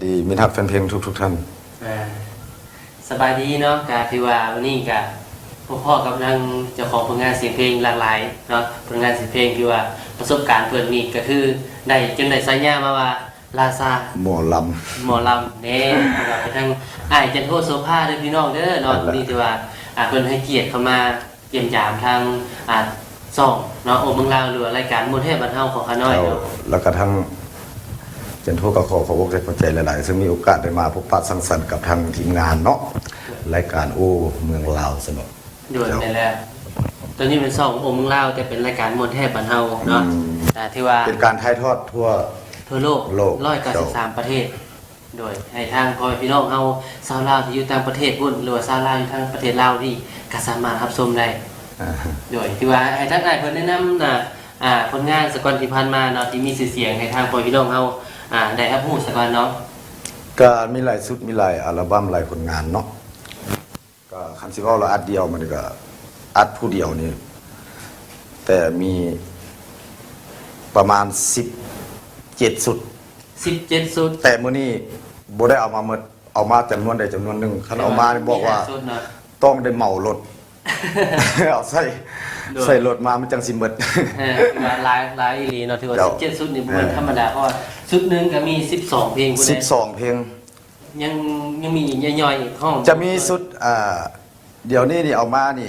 ທີ່ມິດຮັກແຟນເພງທຸກໆທ່ານ. ອ່າ ສະບາຍດີເນາະ, ກະຖືວ່າວັນນີ້ກະພົບພໍ້ກັບທາງເຈົ້າຂອງຜົນງານສຽງເພງຫຼາກຫຼາຍເນາະ, ຜົນງານສຽງເພງທີ່ວ່າປະສົບການເພິ່ນນີ້ກະຄືໄດ້ ຈຶ່ງໄດ້ສາຍາມາວ່າ ລາຊາໝໍລຳ ໝໍລຳແນ່ ເພາະວ່າເປັນທາງອ້າຍຈັນໂທໂສພາເດີພີ່ນ້ອງເດີເນາະ. ນີ້ຖືວ່າ ອ່າ ເພິ່ນໃຫ້ກຽດເຂົ້າມາຢ້ຽມຢາມທາງ ອ່າ ຊ່ອງເນາະ ໂອເມືອງລາວ ຫຼືວ່າລາຍການມ່ວນແທ້ບ້ານເຮົາຂອງຂ້ານ້ອຍເນາະ. ແລ້ວກໍທາງຈັນໂທກໍຂໍຂອບອົກຂອບໃຈຫຼາຍໆ ຊຶ່ງມີໂອກາດໄດ້ມາພົບປະສັງສັນກັບທາງທີມງານເນາະ ລາຍການໂອເມືອງລາວຊັ້ນເນາະ. ໂດຍ ເຈົ້າ ແມ່ນແລ້ວ. ໂຕນີ້ເປັນຊ່ອງໂອເມືອງລາວ ແຕ່ເປັນລາຍການມ່ວນແທ້ບ້ານເຮົາເນາະ. ອືມ ອ່າ ຖືວ່າເປັນການຖ່າຍທອດທົ່ວ ທົ່ວໂລກ ໂລກ ຮ້ອຍເກົ້າສິບສາມ ເຈົ້າ ປະເທດ. ໂດຍ ໃຫ້ທາງພໍ່ແມ່ພີ່ນ້ອງເຮົາ ຊາວລາວທີ່ຢູ່ຕ່າງປະເທດພຸ້ນ ຫຼືວ່າຊາວລາວຢູ່ທາງປະເທດລາວນີ້ ກໍສາມາດຮັບຊົມໄດ້. ອ່າ ໂດຍ ຖືວ່າໃຫ້ທາງອ້າຍເພິ່ນແນະນຳນະ ອ່າ ຜົນງານສາກ່ອນທີ່ຜ່ານມາເນາະ ທີ່ມີຊື່ສຽງ ໃຫ້ທາງພໍ່ແມ່ພີ່ນ້ອງເຮົາ ອ່າ ໄດ້ຮັບຮູ້ສາກ່ອນເນາະ. ກໍມີຫຼາຍຊຸດ ມີຫຼາຍອັລະບັ້ມ ຫຼາຍຜົນງານເນາະ. ກໍຄັນຊິເວົ້າລະອັດດຽວ ມັນກໍອັດຜູ້ດຽວນີ້ ແຕ່ມີປະມານສິບເຈັດຊຸດ. ສິບເຈັດຊຸດ. ແຕ່ມື້ນີ້ບໍ່ໄດ້ເອົາມາໝົດ, ເອົາມາຈຳນວນໃດຈຳນວນໜຶ່ງ. ຄັນເອົາມານີ້ບອກວ່າ ມີຫຼາຍຊຸດເນາະ ຕ້ອງໄດ້ເໝົາລົດ ເອົາໃສ່ ໂດຍ ໃສ່ລົດມາ ມັນຈັ່ງຊິໝົດ. ເອີ ຖືວ່າຫຼາຍ ຫຼາຍອີ່ຫຼີເນາະ, ຖືວ່າ ເຈົ້າ ສິບເຈັດຊຸດນີ້ບໍ່ແມ່ນ ເອີ ທຳມະດາ, ເພາະວ່າຊຸດໜຶ່ງກໍມີສິບສອງເພງພຸ້ນເດ້. ສິບສອງເພງ. ຍັງ ຍັງມີອີກ ຍ່ອຍໆອີກ ຮ້ອງ ຈະມີຊຸດ ອ່າ ດຽວນີ້ນີ້ເອົາມານີ້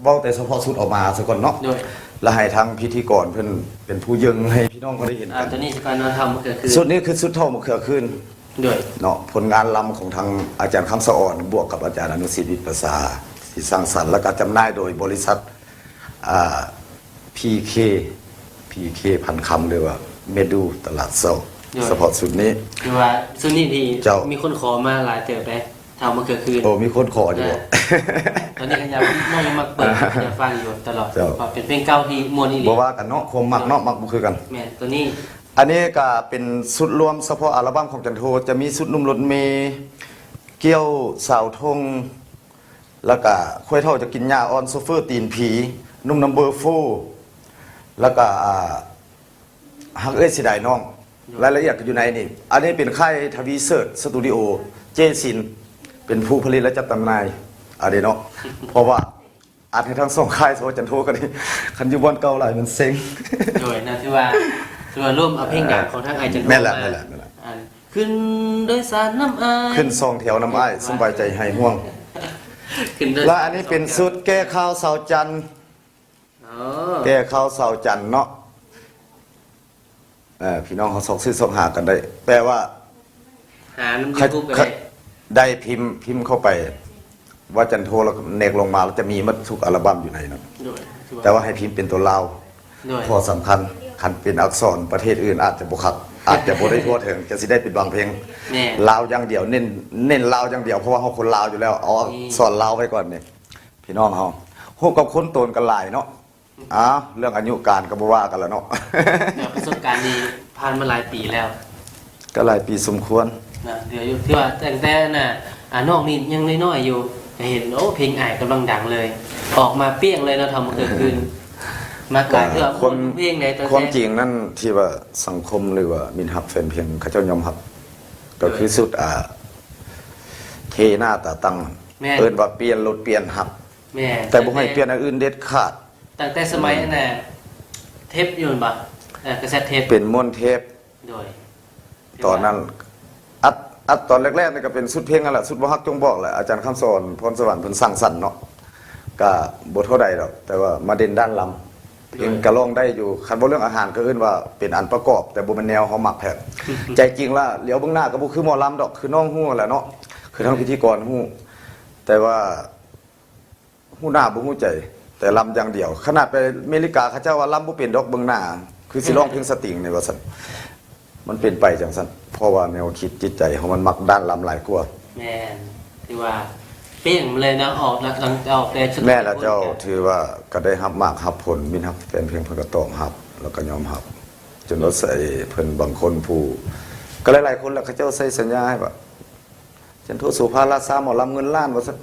ເວົ້າແຕ່ສະເພາະຊຸດເອົາມາສາກ່ອນເນາະ. ໂດຍ ແລ້ວໃຫ້ທາງພິທີກອນເພິ່ນເປັນຜູ້ເຢິງໃຫ້ພີ່ນ້ອງເຂົາໄດ້ເຫັນກັນ. ອ່າ ໂຕນີ້ສາກ່ອນເນາະ ເຖົ້າມະເຂືອຄືນ. ຊຸດນີ້ຄືຊຸດເຖົ້າມະເຂືອຄືນ. ໂດຍ ເນາະ ຜົນງານລຳຂອງທາງອາຈານຄຳສະອອນ ບວກກັບອາຈານອະນຸສິດ ວິດປະສາ ທີ່ສ້າງສັນ ແລ້ວກໍຈຳໜ່າຍໂດຍບໍລິສັດ ອ່າ ພີເຄ ພີເຄ ພັນຄຳ ຫຼືວ່າເມດູຕະຫຼາດເຊົ້າ. ໂດຍ ສະເພາະຊຸດນີ້ ຄືວ່າຊຸດນີ້ທີ່ ເຈົ້າ ມີຄົນຂໍມາຫຼາຍເຕີບເດ້ ເຖົ້າມະເຂືອຄືນ. ໂອ້ ມີຄົນຂໍຢູ່ບໍ່? ອ່າ ຕອນນີ້ກໍຍັງ ນ້ອງຍັງມັກເປີດ ຢາກຟັງຢູ່ຕະຫຼອດ. ເຈົ້າ ເພາະເປັນເພງເກົ່າທີ່ມ່ວນອີ່ຫຼີ. ບໍ່ວ່າກັນເນາະ ຄວາມມັກເນາະ ມັກບໍ່ຄືກັນ. ແມ່ນ ໂຕນີ້ ອັນນີ້ກໍເປັນຊຸດລວມສະເພາະອັລະບັ້ມຂອງຈັນໂທ, ຈະມີຊຸດໜຸ່ມລົດເມ, ກ້ຽວສາວທົ່ງ, ແລ້ວກະຄວາຍເຖົ້າຈະກິນຫຍ້າອ່ອນ, ໂຊເຟີຕີນຜີ, ໜຸ່ມນຳເບີໂຟ, ແລ້ວກະ ອ່າ ຮັກເອື້ອຍເສຍດາຍນ້ອງ. ໂດຍ ລາຍລະອຽດກໍຢູ່ໃນນີ້. ອັນນີ້ເປັນຄ້າຍທະວີເສີດສະຕູດິໂອ, ເຈ້ຊິນເປັນຜູ້ຜະລິດ ແລະ ຈັດຈຳໜ່າຍ ອັນນີ້ເນາະ. ເພາະວ່າອັດໃຫ້ທັງສອງຄ້າຍ ສະເພາະຈັນໂທກໍດີ, ຄັນຢູ່ບ່ອນເກົ່າຫຼາຍມັນເຊັງ. ໂດຍ ນະ ຖືວ່າ ຖືວ່າລວມເອົາເພງດັງຂອງທາງອ້າຍຈັນໂທ. ແມ່ນແຫຼະ ແມ່ນແຫຼະ ແມ່ນແຫຼະ. ອັນ ຂຶ້ນໂດຍສານນຳອ້າຍ ຂຶ້ນສອງແຖວນຳອ້າຍ ສຳບາຍໃຈຫາຍຫ່ວງ. ຂຶ້ນໂດຍສານ ແລະ ອັນນີ້ເປັນຊຸດແກ້ຄາວສາວຈັນ. ອໍ ແກ້ຄາວສາວຈັນເນາະ. ເອີ ພີ່ນ້ອງເຮົາຊອກຊື້ຊອກຫາກັນໄດ້ ແປວ່າ ຫານຳ YouTube ກໍໄດ້ ໄດ້ ພິມ ພິມເຂົ້າໄປວ່າຈັນໂທ ແລ້ວແນກລົງມາ ແລ້ວຈະມີໝົດທຸກອັລະບັ້ມຢູ່ໃນນັ້ນ. ໂດຍ ແຕ່ວ່າໃຫ້ພິມເປັນຕົວລາວ. ໂດຍ ຂໍ້ສຳຄັນ ຄັນເປັນອັກສອນປະເທດອື່ນອາດຈະບໍ່ຄັກ ອາດຈະບໍ່ໄດ້ທົ່ວເຖິງ ຈະຊິໄດ້ເປັນບາງເພງ. ແມ່ນ ລາວຢ່າງດຽວ ເນັ້ນ ເນັ້ນລາວຢ່າງດຽວ ເພາະວ່າເຮົາຄົນລາວຢູ່ແລ້ວ. ເອົາ ນີ້ ອັກສອນລາວໄວ້ກ່ອນນີ້ ພີ່ນ້ອງເຮົາ. ຮູ້ກັບຄົນໂຕນກັນຫຼາຍເນາະ. ອ້າວ ເລື່ອງອາຍຸການກໍບໍ່ວ່າກັນລະເນາະ. ແຕ່ປະສົບການນີ້ຜ່ານມາຫຼາຍປີແລ້ວ. ກໍຫຼາຍປີສົມຄວນນະ. ເຫຼືອຢູ່ ຖືວ່າຕັ້ງແຕ່ນະ ອ່າ ນ້ອງນີ້ຍັງນ້ອຍໆຢູ່ ກໍເຫັນ ໂອ້ ເພງອ້າຍກຳລັງດັງເລີຍ ອອກມາປ່ຽງເລີຍເນາະ ເຖົ້າມະເຂືອຄືນ. ມັກຫຼາຍ ກໍ ຄືວ່າ ຄົນ ເພງໃດ ຄວາມຈິງນັ້ນ ທີ່ວ່າສັງຄົມ ຫຼືວ່າມິດຮັກແຟນເພງເຂົາເຈົ້າຍອມຮັບ ກໍຄື ໂດຍ ຊຸດ ອ່າ ເທໜ້າຕາຕັ້ງ. ແມ່ນ ເອີ້ນວ່າປ່ຽນລົດປ່ຽນຮັກ. ແມ່ນ ແຕ່ບໍ່ໃຫ້ປ່ຽນອັນອື່ນເດັດຂາດ. ຕັ້ງແຕ່ສະໄໝ ອືມ ອັນນ່າ ເທບຢູ່ແມ່ນບໍ່? ເອີ ກາເຊັດເທບ ເປັນມ້ວນເທບ. ໂດຍ ຕອນນັ້ນ ອັດ ອັດຕອນແລກໆນີ້ກໍເປັນຊຸດເພງນັ້ນແຫຼະ ຊຸດບໍ່ຮັກຈົ່ງບອກແຫຼະ ອາຈານຄຳສອນ ພອນສະຫວັນ ເພິ່ນສ້າງສັນເນາະ. ກໍບໍ່ເທົ່າໃດດອກ ແຕ່ວ່າມາເດັ່ນດ້ານລຳ ເພງກໍຮ້ອງໄດ້ຢູ່. ໂດຍ ຄັນເວົ້າເລື່ອງອາຫານກໍເອີ້ນວ່າເປັນອັນປະກອບ ແຕ່ບໍ່ແມ່ນແນວເຮົາມັກແທ້. ໃຈຈິງລະ ຫຼຽວເບິ່ງໜ້າກໍບໍ່ຄືໝໍລຳດອກ ຄືນ້ອງຮູ້ແຫຼະເນາະ ຄືທາງພິທີກອນຮູ້ ແຕ່ວ່າ ຮູ້ໜ້າບໍ່ຮູ້ໃຈ ແຕ່ລຳຢ່າງດຽວ. ຂະໜາດໄປເມລິກາ ເຂົາເຈົ້າວ່າລຳບໍ່ເປັນດອກ ເບິ່ງໜ້າຄືຊິຮ້ອງເພງສະຕິງນີ້ວ່າຊັ້ນ. ມັນເປັນໄປຈັ່ງຊັ້ນ ເພາະວ່າແນວຄິດຈິດໃຈເຮົາມັນມັກດ້ານລຳຫຼາຍກວ່າ. ແມ່ນ ຖືວ່າປ່ຽງມາເລີຍເນາະ ອອກ ຫຼັງຈາກອອກແຕ່ຊຸດ ແມ່ນລະເຈົ້າ. ຖືວ່າກໍໄດ້ຮັບໝາກຮັບຜົນ ມິດຮັກແຟນເພງເພິ່ນກໍຕອບຮັບ ແລ້ວກໍຍອມຮັບ ຈົນວ່າໃສ່ເພິ່ນບາງຄົນຜູ້ ກໍຫຼາຍໆຄົນລະ ເຂົາເຈົ້າໃສ່ສັນຍາໃຫ້ວ່າ ຈັນໂທໂສພາ ລາຊາໝໍລຳເງິນລ້ານວ່າຊັ້ນ.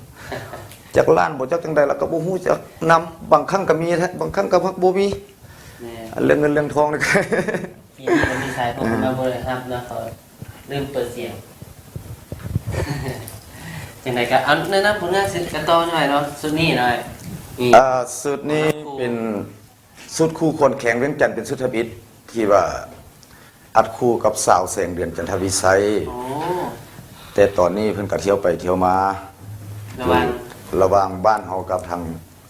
ຈັກລ້ານບໍ່ຈັກຈັ່ງໃດລະກໍບໍ່ຮູ້ຈັກນຳ ບາງຄັ້ງກໍມີແທ້ ບາງຄັ້ງກໍມັກບໍ່ມີ. ແມ່ນ ອັນເລື່ອງເງິນເລື່ອງທອງນີ້ ປີນີ້ກໍມີສາຍໂທມາບໍ່ໄດ້ຮັບນະ ເຂົາລືມເປີດສຽງ. ຈັ່ງໃດກໍເອົາແນະນຳຜົນງານສິລະປິນຕໍ່ໜ່ອຍເນາະ ຊຸດນີ້ໜ່ອຍ. ນີ້ ເອີ ຊຸດນີ້ເປັນຊຸດຄູ່ຄວນແຂວງວຽງຈັນ ເປັນຊຸດທຳອິດທີ່ວ່າອັດຄູ່ກັບສາວແສງເດືອນ ຈັນທະວິໄສ. ໂອ້ ແຕ່ຕອນນີ້ເພິ່ນກໍທ່ຽວໄປທ່ຽວມາ ລະຫວ່າງ ຢູ່ລະຫວ່າງບ້ານເຮົາກັບທາງ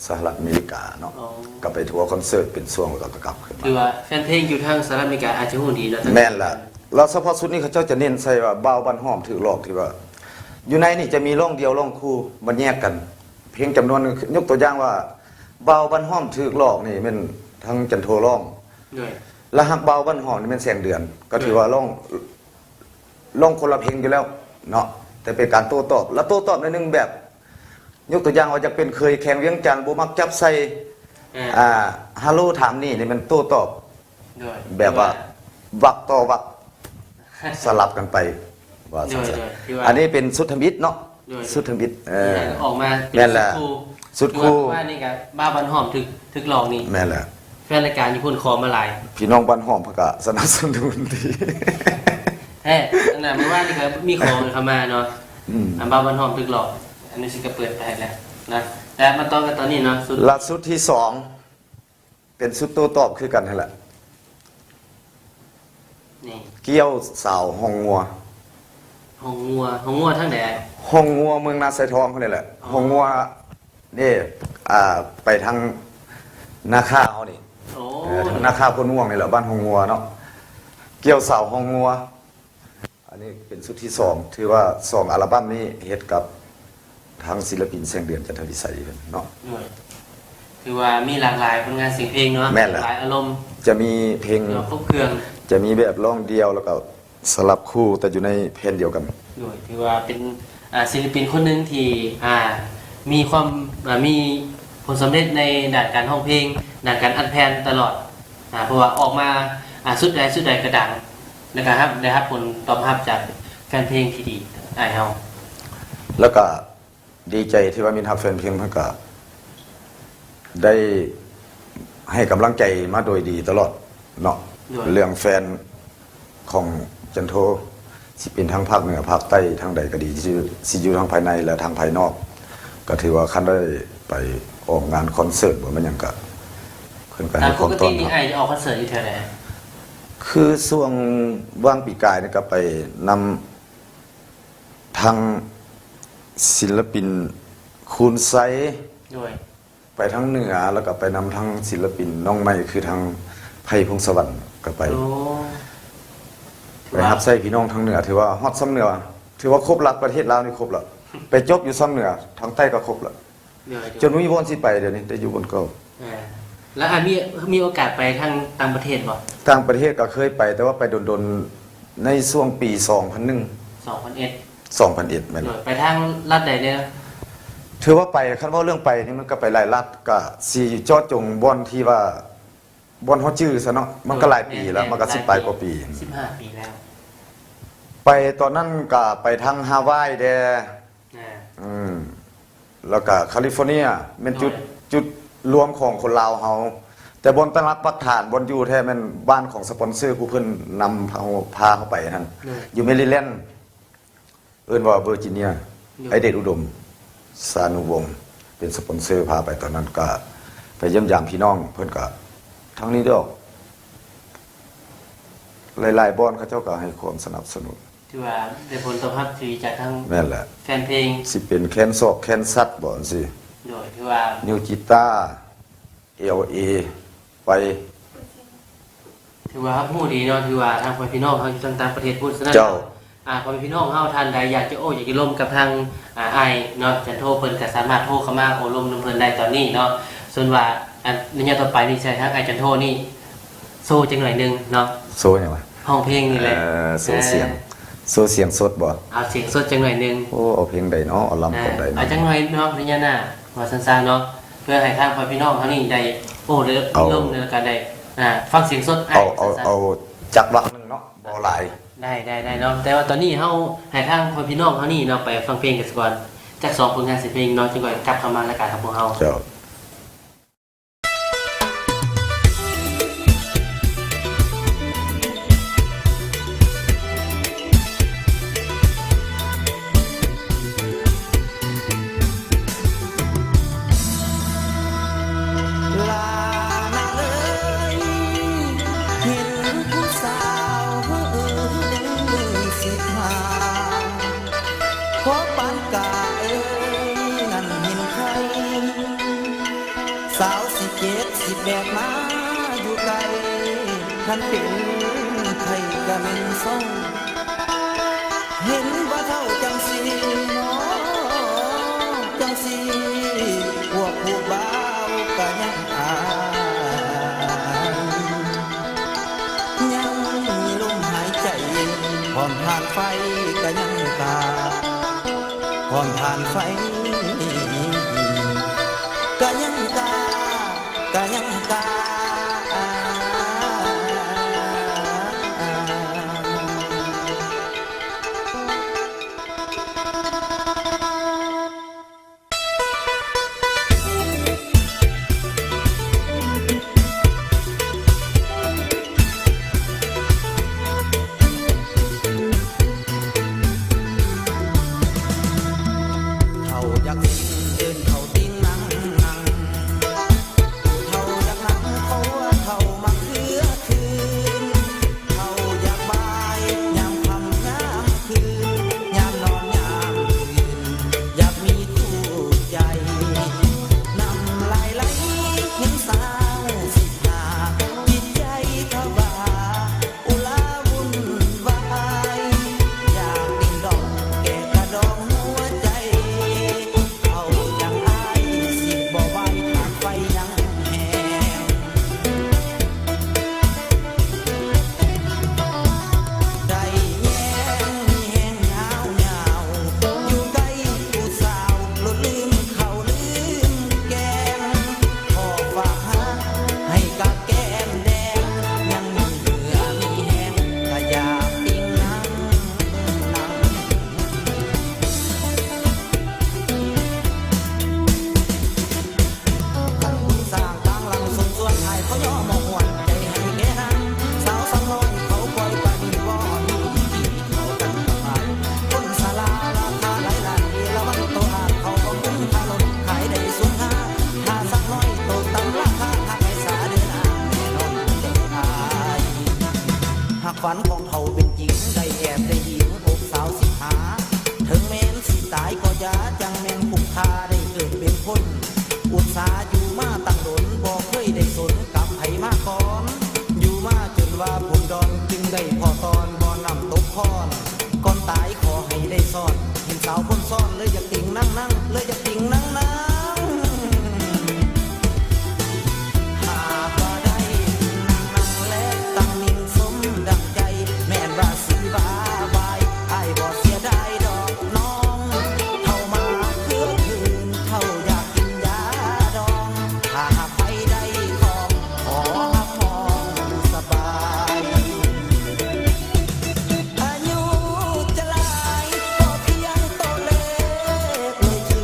ສະຫະລັດອາເມລິກາເນາະ. ອໍ ກໍໄປທົວຄອນເສີດເປັນຊ່ວງ ແລ້ວກໍກັບຄືນມາ. ຄືວ່າແຟນເພງຢູ່ທາງສະຫະລັດອາເມລິກາອາດຈະຮູ້ດີເນາະ. ແມ່ນລະ ແລ້ວສະເພາະຊຸດນີ້ເຂົາເຈົ້າຈະເນັ້ນໃສ່ວ່າ ບ່າວບ້ານຫ້ອມຖືກຫຼອກ ທີ່ວ່າຢູ່ໃນນີ້ຈະມີຮ້ອງດ່ຽວ ຮ້ອງຄູ່ ມັນແຍກກັນ. ເພງຈຳນວນໜຶ່ງ ຍົກຕົວຢ່າງວ່າ ບ່າວບ້ານຫ້ອມຖືກຫຼອກນີ້ແມ່ນທາງຈັນໂທຮ້ອງ. ໂດຍ ແລ້ວຫາກບ່າວບ້ານຫ້ອມນີ້ແມ່ນແສງເດືອນ ກໍຖືວ່າ ໂດຍ ຮ້ອງ ຮ້ອງຄົນລະເພງຢູ່ແລ້ວເນາະ ແຕ່ເປັນການໂຕ້ຕອບ ແລ້ວໂຕ້ຕອບໃນໜຶ່ງແບບ ຍົກຕົວຢ່າງວ່າ ຢາກເປັນເຂີຍແຂວງວຽງຈັນ ບໍ່ມັກຈັບໃສ່ ອ່າ ອ່າ ຮາໂລຖາມນີ້ ນີ້ແມ່ນໂຕ້ຕອບ ໂດຍ ແບບວ່າ ຄືວ່າ ວັກຕໍ່ວັກ ສະຫຼັບກັນໄປ ວ່າຊັ້ນຊະ. ໂດຍ ໂດຍ ຄືວ່າ ອັນນີ້ເປັນຊຸດທຳອິດເນາະ. ໂດຍ ຊຸດທຳອິດ ເອີ ອອກມາເປັນ ແມ່ນແຫຼະ ຊຸດຄູ່ ຊຸດຄູ່ ຄືວ່ານີ້ກໍ ບ່າວບ້ານຫ້ອມຖືກ ຖືກຫຼອກນີ້ ແມ່ນແຫຼະ. ແຟນລາຍການຢູ່ພຸ້ນຂໍມາຫຼາຍ ພີ່ນ້ອງບ້ານຫ້ອມເພິ່ນກໍສະໜັບສະໜູນດີ ແທ້. ອັນນັ້ນ ມື້ວານນີ້ກໍມີຂໍເຂົ້າມາເນາະ. ອືມ ອັນບ່າວບ້ານຫ້ອມຖືກຫຼອກ ອັນນີ້ຊິກໍເປີດໄປແລ້ວນະ. ແຕ່ມາຕໍ່ກັນຕອນນີ້ເນາະ ຊຸດ ແລະ ຊຸດທີສອງ ເປັນຊຸດໂຕ້ຕອບຄືກັນຫັ້ນແຫຼະ. ນີ້ ກ້ຽວສາວຮ່ອງງົວ ຮ່ອງງົວ ຮ່ອງງົວທາງໃດ? ຮ່ອງງົວເມືອງນາຊາຍທອງພຸ້ນນີ້ແຫຼະ. ອໍ ຮ່ອງງົວນີ້ ອ່າ ໄປທາງນາຄາເຮົານີ້. ໂອ້ ເອີ ທາງນາຄາໂພນມ່ວງນີ້ແຫຼະ ບ້ານຮ່ອງງົວເນາະ. ກ້ຽວສາວຮ່ອງງົວ ອັນນີ້ເປັນຊຸດທີສອງ ຖືວ່າສອງອັລະບັ້ມນີ້ເຮັດກັບທາງສິລະປິນແສງເດືອນ ຈັນທະວິໄສເພິ່ນເນາະ. ໂດຍ ຖືວ່າມີຫຼາກຫຼາຍຜົນງານສຽງເພງເນາະ. ແມ່ນແຫຼະ ຫຼາຍອາລົມ ຈະມີເພງ ແບບຄົບເຄື່ອງ ຈະມີແບບຮ້ອງດ່ຽວ ແລ້ວກໍສະຫຼັບຄູ່ ແຕ່ຢູ່ໃນແຜ່ນດຽວກັນ. ໂດຍ ຖືວ່າເປັນ ອ່າ ສິລະປິນຄົນໜຶ່ງທີ່ ອ່າ ມີຄວາມ ອ່າ ມີຜົນສຳເລັດໃນດ້ານການຮ້ອງເພງ ດ້ານການອັດແຜ່ນຕະຫຼອດ. ອ່າ ເພາະວ່າອອກມາ ອ່າ ຊຸດໃດຊຸດໃດກໍດັງ ແລ້ວກໍຮັບ ໄດ້ຮັບຜົນຕອບຮັບຈາກແຟນເພງທີ່ດີ ອ້າຍເຮົາ. ແລ້ວກໍດີໃຈທີ່ວ່າມິດຮັກແຟນເພງເພິ່ນກໍໄດ້ໃຫ້ກຳລັງໃຈມາໂດຍດີຕະຫຼອດເນາະ. ໂດຍ ເລື່ອງແຟນຂອງຈັນໂທ ຊິເປັນທາງພາກເໜືອ ພາກໃຕ້ ທາງໃດກໍດີ ຊິ ຊິຢູ່ທາງພາຍໃນ ແລະ ທາງພາຍນອກ ກໍຖືວ່າຄັນໄດ້ໄປອອກງານຄອນເສີດບໍ່ແມ່ນຫຍັງ ກໍເພິ່ນກໍໃຫ້ຄວາມຕ້ອນຮັບ. ຕາມປົກກະຕິນີ້ ອ້າຍຈະອອກຄອນເສີດຢູ່ແຖວໃດ? ຄືຊ່ວງວ່າງປີກາຍນີ້ກໍໄປນຳທາງສິນລະປິນຄູນໄຊ. ໂດຍ. ໄປທາງເໜືອ ແລ້ວກໍໄປນຳທາງສິນລະປິນນ້ອງໃໝ່ ຄືທາງໄພ ພົງສະຫວັນ ກໍໄປ. ໂອ້ ໄປຮັບໃຊ້ພີ່ນ້ອງທາງເໜືອ ຖືວ່າຮອດຊ່ຳເໜືອ ຖືວ່າຄົບລະ ປະເທດລາວນີ້ຄົບລະ ໄປຈົບຢູ່ຊ່ຳເໜືອ ທາງໃຕ້ກໍຄົບລະ. ໂດຍ ໂດຍ. ຈົນບໍ່ມີບ່ອນຊິໄປ ດຽວນີ້ໄດ້ຢູ່ບ່ອນເກົ່າ. ເອີ ແລ້ວ ອ່າ ມີ ມີໂອກາດໄປທາງຕ່າງປະເທດບໍ່? ຕ່າງປະເທດກໍເຄີຍໄປ ແຕ່ວ່າໄປດົນໆ ໃນຊ່ວງປີສອງພັນໜຶ່ງ ສອງພັນເອັດ ສອງພັນເອັດ ແມ່ນ. ໂດຍ ໄປທາງລັດໃດແດ່? ຖືວ່າໄປ ຄັນເວົ້າເລື່ອງໄປນີ້ ມັນກໍໄປຫຼາຍລັດ ກໍຊິເຈາະຈົງບ່ອນທີ່ວ່າ ບ່ອນເຮົາຈື່ຊະເນາະ ມັນກໍຫຼາຍປີແລ້ວ. ໂດຍ ແມ່ນ ມັນກໍສິບປາຍກວ່າປີ ສິບຫ້າປີແລ້ວ. ໄປຕອນນັ້ນກໍໄປທາງຮາວາຍແດ່. ອ່າ ອືມ ແລ້ວກໍຄາລິຟໍເນຍ ແມ່ນຈຸດ ໂດຍ ຈຸດລວມຂອງຄົນລາວເຮົາ ແຕ່ບ່ອນຕັ້ງຫຼັກປັກຖານ ບ່ອນຢູ່ແທ້ແມ່ນບ້ານຂອງສະປອນເຊີ ຜູ້ເພິ່ນນຳເຮົາ ພາເຮົາໄປຫັ້ນ. ໂດຍ ຢູ່ແມຣີແລນ ເອີ້ນວ່າເວີຈິເນຍ. ໂດຍ ອ້າຍເດດ ອຸດົມ ສານຸວົງ ເປັນສະປອນເຊີພາໄປ. ຕອນນັ້ນກໍໄປຢ້ຽມຢາມພີ່ນ້ອງ ເພິ່ນກໍ ທາງນີ້ດອກ ຫຼາຍໆບ່ອນເຂົາເຈົ້າກໍໃຫ້ຄວາມສະໜັບສະໜູນ. ຖືວ່າໄດ້ຜົນຕອບຮັບທີ່ດີຈາກທາງ ແມ່ນແຫຼະ ແຟນເພງ ຊິເປັນແຄນຊອກແຄນຊັດບໍ ຈັ່ງຊີ້. ໂດຍ ຖືວ່າ ນິວກິຕາ ແອລເອ ໄປ. ຖືວ່າຮັບຮູ້ດີເນາະ ຖືວ່າທາງພໍ່ແມ່ພີ່ນ້ອງເຮົາຢູ່ທາງຕ່າງປະເທດພຸ້ນ. ສະນັ້ນ ເຈົ້າ ອ່າ ພໍ່ແມ່ພີ່ນ້ອງເຮົາທ່ານໃດຢາກຈະໂອ້ຢາກຈະລົມກັບທາງ ອ່າ ອ້າຍເນາະ ຈັນໂທ ເພິ່ນກໍສາມາດໂທເຂົ້າມາໂອ້ລົມນຳເພິ່ນໄດ້ຕອນນີ້ເນາະ. ສ່ວນວ່າ ອັນ ໄລຍະຕໍ່ໄປນີ້ ໃຫ້ທາງອ້າຍຈັນໂທນີ້ໂຊຈັກໜ້ອຍໜຶ່ງເນາະ. ໂຊຫຍັງວະ? ຮ້ອງເພງນີ້ແຫຼະ. ເອີ ໂຊສຽງ ເອີ ໂຊສຽງສົດບໍ? ເອົາສຽງສົດຈັກໜ້ອຍໜຶ່ງ. ໂອ້ ເອົາເພງໃດເນາະ? ເອົາລຳກ່ອນໃດເນາະ? ເອີ ເອົາຈັກໜ້ອຍເນາະ ໄລຍະໜ້າ ວ່າຊັ້ນໆເນາະ ເພື່ອໃຫ້ທາງພໍ່ແມ່ພີ່ນ້ອງເຮົານີ້ໄດ້ໂອ້ ແລະ ລົມ ແລ້ວກໍໄດ້ ອ່າ ຟັງສຽງສົດ. ເອົາ ເອົາ ເອົາຈັກວັກໜຶ່ງເນາະ ບໍ່ຫຼາຍ. ໄດ້ ໄດ້ ໄດ້ເນາະ ແຕ່ວ່າຕອນນີ້ເຮົາໃຫ້ທາງພໍ່ແມ່ພີ່ນ້ອງເຮົານີ້ເນາະ ໄປຟັງເພງກັນສາກ່ອນ ຈັກສອງຜົນງານສຽງເພງເນາະ ຈຶ່ງຄ່ອຍກັບເຂົ້າມາລາຍການຂອງພວກເຮົາ. ເຈົ້າ. ສາວສິບເຈັດ ສິບແປດ ມາຢູ່ໃກ້ ຄັນເປັນໄຂ້ກະແມ່ນເຊົາ. ເຫັນວ່າເຖົ້າຈັ່ງຊີ້ ຈັ່ງຊີ້ ພວກຜູ້ບ່າວກະຍັງອາຍ ຍັງມີລົມຫາຍໃຈ ພ້ອມຖ່ານໄຟກະຍັງກາ ພ້ອມຖ່ານໄຟກະຍັງກາ ກະຍັງກາ. ເຖົ້າຢາກເຫັນ ເອີ້ນເຖົ້າຕິ່ງນັ່ງນັ່ງ ຜູ້ເຖົ້າຢາກນັ່ງ ເພາະວ່າເຖົ້າມັກເຄືອຄືນ. ເຖົ້າຢາກບາຍ ຍາມຄ່ຳຍາມຄືນ ຍາມນອນຍາມຕື່ນ ຢາກມີຄູ່ໃຈ ນ້ຳລາຍໄຫຼ ເຫັນສາວສິບຫ້າ ຈິດໃຈພະວາ ອຸລາວຸ່ນວາຍ ຢາກເຕັ້ນດອກ ແກະກະດອງຫົວໃຈ ເຖົ້າຈັ່ງອ້າຍ ສິບໍ່ໄຫວ ຖ້າໄຟຍັງແຮງ ໄດ້ແຍງມີແຮງຍາວໆ ຢູ່ໃກ້ຜູ້ສາວ ຫຼຸດລືມເຂົ້າລືມແກງ ຂໍຝາກຫາໃຫ້ກະແກ້ມແດງ ຍັງມີເຫື່ອມີແຮງ ກະຢາກຕິ່ງນັ່ງນັ່ງ. ຄັນບຸນສ້າງກາງຫຼັງສົມສ່ວນ ອ້າຍຂໍຍໍມອບຫວນໃຈໃຫ້ແກ່ນາງ ສາວສາວນ້ອຍເຂົາປ່ອຍປານີ ບໍ່ມີອີກເຂົາກັນກັບອ້າຍ ຄົນຊະລາລາຄາຫຼາຍລ້ານ ເອລະວັນໂຕອາດ ເຂົາບໍ່ຄຸ້ມຄ່າລົດ ຂາຍໄດ້ສູນຫາ ຖ້າສາວນ້ອຍຕົກຕ່ຳລາຄາ ຫາກໃຫ້ສາເດີນາ ແນ່ນອນຄົງໄດ້ອາຍ. ຫາກຝັນຂອງເຖົ້າເປັນຈິງ ໄດ້ແອບໄດ້ອີງອົບສາວສິບຫ້າ ເຖິງແມ່ນຊິຕາຍກໍຢ່າ ຈັ່ງແມ່ນຄຸ້ມຄ່າໄດ້ເກີດເປັນຄົນ ອຸດສາຢູ່ມາຕັ້ງດົນ ບໍ່ເຄີຍໄດ້ສົນກັບໃຜມາກ່ອນ ຢູ່ມາຈົນວ່າພົ້ນດອນ ຈຶ່ງໄດ້ພໍ້ຕອນ ບໍ່ນ້ຳຕົກຄອນ ກ່ອນຕາຍຂໍໃຫ້ໄດ້ຊ້ອນ ເຫັນສາວຄົນຊ້ອນ ເລີຍຢາກຕິ່ງນັ່ງນັ່ງ ເລີຍຢາກຕິ່ງນັ່ງນັ່ງ. ຫາກວ່າໄດ້ນັ່ງນັ່ງ ແລະ ຕັ້ງນິ່ງສົມດັ່ງໃຈ ແມ່ນວ່າຊິວ່າວາຍ ອ້າຍບໍ່ເສຍດາຍດອກນ້ອງ ເຖົ້າມາຄືນ ເຖົ້າຢາກກິນຢາດອງ ຖ້າຫາກໃຜໄດ້ຂອງ ຂໍຮັບຮອງສະບາຍ ອາຍຸຈະຫຼາຍ ກໍພຽງໂຕເລກ ເລີຍຖື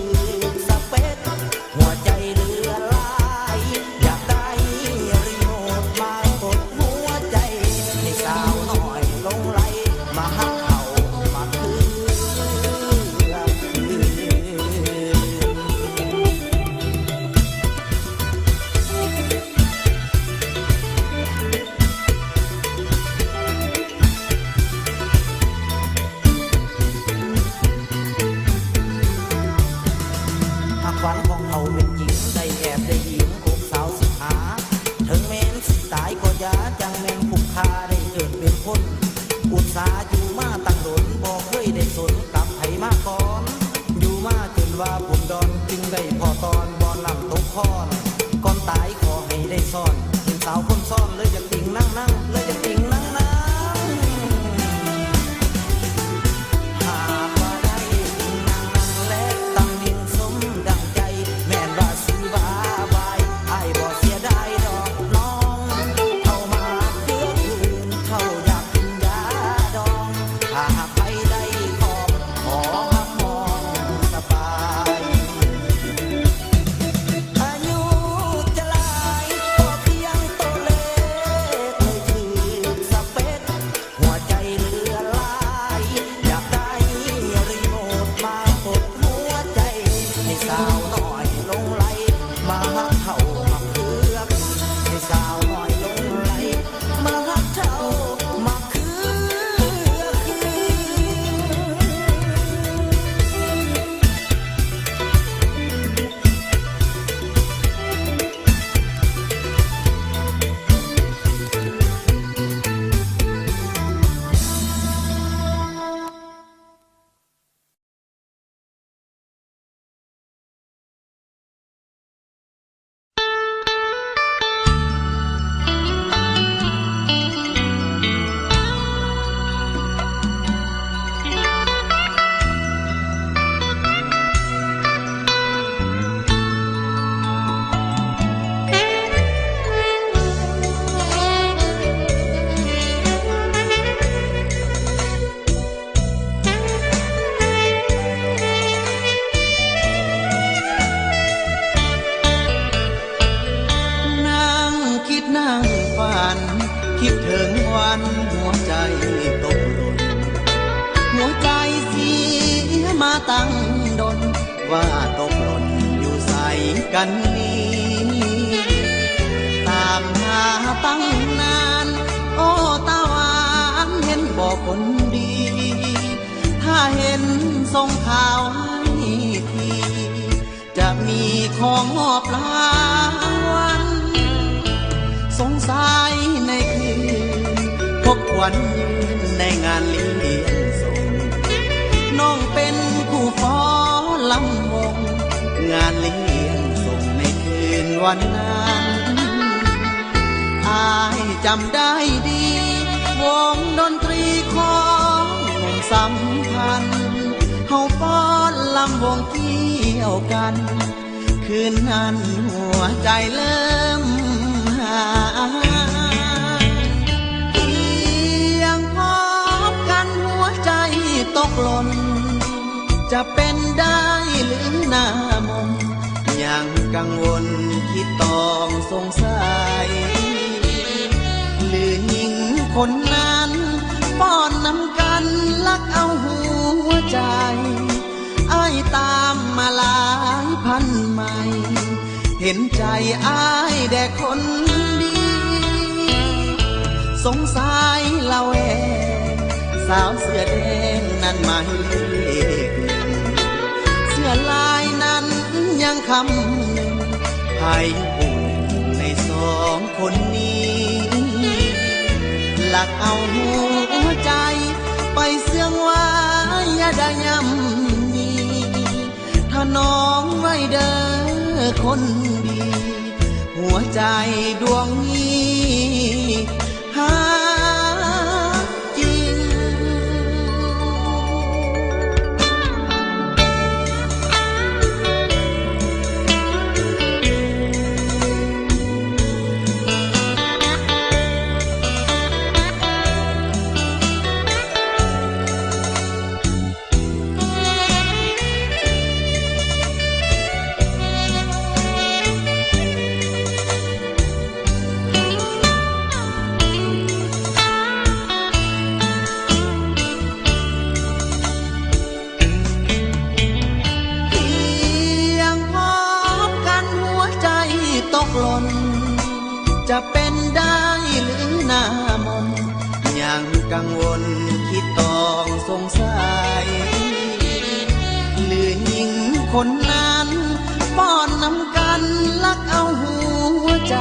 ວັນຫົວໃຈຕົກຫຼົ່ນ ຫົວໃຈເສຍມາຕັ້ງດົນ ວ່າຕົກຫຼົ່ນຢູ່ໃສກັນນີ້ ຕາມຫາຕັ້ງນານ ໂອ້ ຕາຫວານເຫັນບໍ່ຄົນດີ ຖ້າເຫັນສົ່ງຂ່າວໃຫ້ທີ ຈະມີຂອງມອບລາງວັນ ສົງໄສໃນຄືນ ພົບຂວັນຍືນໃນງານລ້ຽງສົງ ນ້ອງເປັນຄູ່ຟ້ອນລຳວົງ ງານລ້ຽງສົງໃນຄືນວັນນັ້ນ ອ້າຍຈຳໄດ້ດີ ວົງດົນຕຣີຂອງໜຸ່ມສຳພັນ ເຮົາຟ້ອນລຳວົງ ກ່ຽວກັນ ຄືນນັ້ນຫົວໃຈເລີ່ມຫາຍ ພຽງພົບກັນຫົວໃຈຕົກຫຼົ່ນ ຈະເປັນໄດ້ຫຼືໜ້າມົນ ຍັງກັງວົນຄິດຕ້ອງສົງໄສ ຫຼືຍິງຄົນນັ້ນ ປ້ອນນຳກັນລັກເອົາຫົວໃຈ ອ້າຍຕາມມາຫຼາຍພັນໄມ ເຫັນໃຈອ້າຍແດ່ຄົນດີ ສົງໄສລະແວງ ສາວເສື້ອແດງນັ້ນໝາຍເລກໜຶ່ງ ເສື້ອລາຍນັ້ນຍັງຄຳນຶງ ໃຜຜູ້ໜຶ່ງໃນສອງ ຄົນນີ້ ລັກເອົາຫົວໃຈໄປເຊື່ອງໄວ້ ຢ່າໄດ້ຍ່ຳມີ ຖະໜອມໄວ້ເດີຄົນດີ ຫົວໃຈດວງນີ້ຫາກຈິງ. ພຽງພົບກັນຫົວໃຈຕົກຫຼົ່ນ ຈະເປັນໄດ້ຫຼືໜ້າມົນ ຍັງກັງວົນຄິດຕ້ອງສົງໄສ ຫຼືຍິງຄົນນັ້ນ ປ້ອນນຳກັນລັກເອົາຫົວໃຈ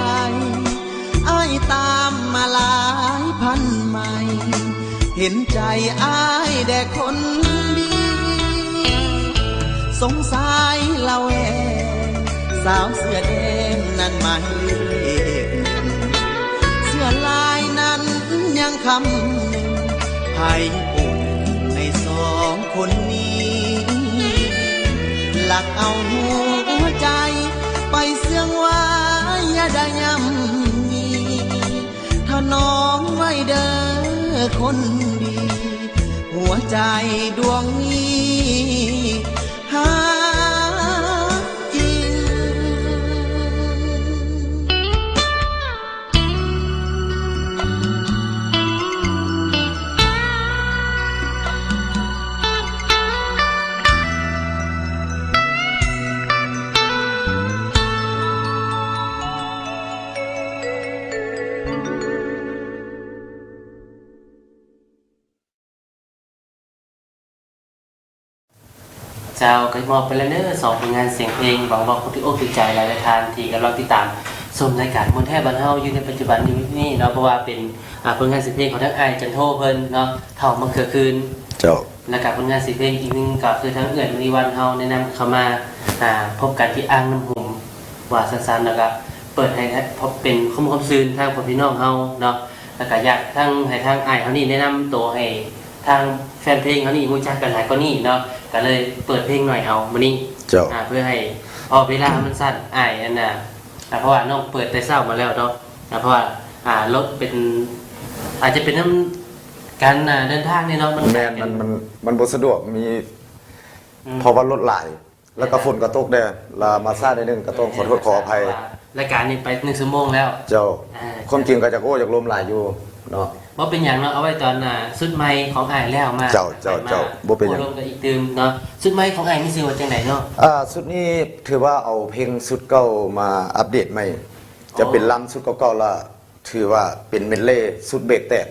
ອ້າຍຕາມມາຫຼາຍພັນໄມ ເຫັນໃຈອ້າຍແດ່ຄົນດີ ສົງໄສລະແວງ ສາວເສື້ອແດງນັ້ນໝາຍເລກໜຶ່ງ ເສື້ອລາຍນັ້ນຍັງຄຳນຶງ ໃຜຜູ້ໜຶ່ງໃນສອງຄົນນີ້ ລັກເອົາຫົວໃຈໄປເຊື່ອງໄວ້ ຢ່າໄດ້ຍ່ຳມີ ຖະໜອມໄວ້ເດີຄົນດີ ຫົວໃຈດວງນີ້ຫາກຈິງ. ເຈົ້າ ກໍມອບໄປແລ້ວເດີ ສອງຜົນງານສຽງເພງ ຫວັງວ່າຄົງຖືກອົກຖືກໃຈຫຼາຍໆທ່ານທີ່ກຳລັງຕິດຕາມຊົມລາຍການມ່ວນແທ້ບ້ານເຮົາຢູ່ໃນປັດຈຸບັນນີ້ເນາະ ເພາະວ່າເປັນ ອ່າ ຜົນງານສຽງເພງຂອງທາງອ້າຍຈັນໂທເພິ່ນເນາະ ເຂົ້າມາເກືອເຄືນ. ເຈົ້າ. ແລ້ວກໍຜົນງານສຽງເພງອີກໜຶ່ງກໍຄືທາງເອື້ອຍມະນີວັນເຮົາແນະນຳເຂົ້າມາ ອ່າ ພົບກັນທີ່ອ່າງນ້ຳຫຸມ ວ່າຊັ້ນໆ ແລ້ວກໍເປີດໃຫ້ ໃຫ້ເປັນຄວາມມ່ວນຄວາມຊື່ນທາງພໍ່ພີ່ນ້ອງເຮົາເນາະ ແລ້ວກໍຢາກທາງ ໃຫ້ທາງອ້າຍເຮົານີ້ແນະນຳໂຕໃຫ້ທາງແຟນເພງເຮົານີ້ຮູ້ຈັກກັນຫຼາຍກວ່ານີ້ເນາະ ກໍເລີຍເປີດເພງໜ້ອຍເອົາມື້ນີ້. ເຈົ້າ. ອ່າ ເພື່ອໃຫ້ ເພາະເວລາມັນສັ້ນ ອ້າຍ ອັນນ່າ ອ່າ ເພາະວ່ານ້ອງເປີດແຕ່ເຊົ້າມາແລ້ວເນາະ ອ່າ ເພາະວ່າ ອ່າ ລົດເປັນ ອາດຈະເປັນນຳການ ອ່າ ເດີນທາງນີ້ເນາະ ມັນ ແມ່ນ ມັນ ມັນ ມັນບໍ່ສະດວກ ມີ ອືມ ເພາະວ່າລົດຫຼາຍ ແລ້ວກໍຝົນກໍຕົກແດ່ ແລ້ວມາຊ້າໜ້ອຍໜຶ່ງ ກໍຕ້ອງຂໍໂທດຂໍອະໄພ. ລາຍການນີ້ໄປໜຶ່ງຊົ່ວໂມງແລ້ວ. ເຈົ້າ. ອ່າ ຄວາມຈິງກໍຢາກໂອ້ຢາກລົມຫຼາຍຢູ່ເນາະ. ບໍ່ເປັນຫຍັງເນາະ ເອົາໄວ້ຕອນ ອ່າ ຊຸດໃໝ່ຂອງອ້າຍແລ້ວມາ ເຈົ້າ ເຈົ້າ ເຈົ້າ ບໍ່ເປັນຫຍັງ ລົມກັນອີກຕື່ມເນາະ. ຊຸດໃໝ່ຂອງອ້າຍມີຊື່ວ່າຈັ່ງໃດເນາະ? ອ່າ ຊຸດນີ້ຖືວ່າເອົາເພງຊຸດເກົ່າມາອັບເດດໃໝ່ ຈະເປັນລຳຊຸດເກົ່າໆ ລະຖືວ່າເປັນເມດເລຊຸດເບກແຕກ.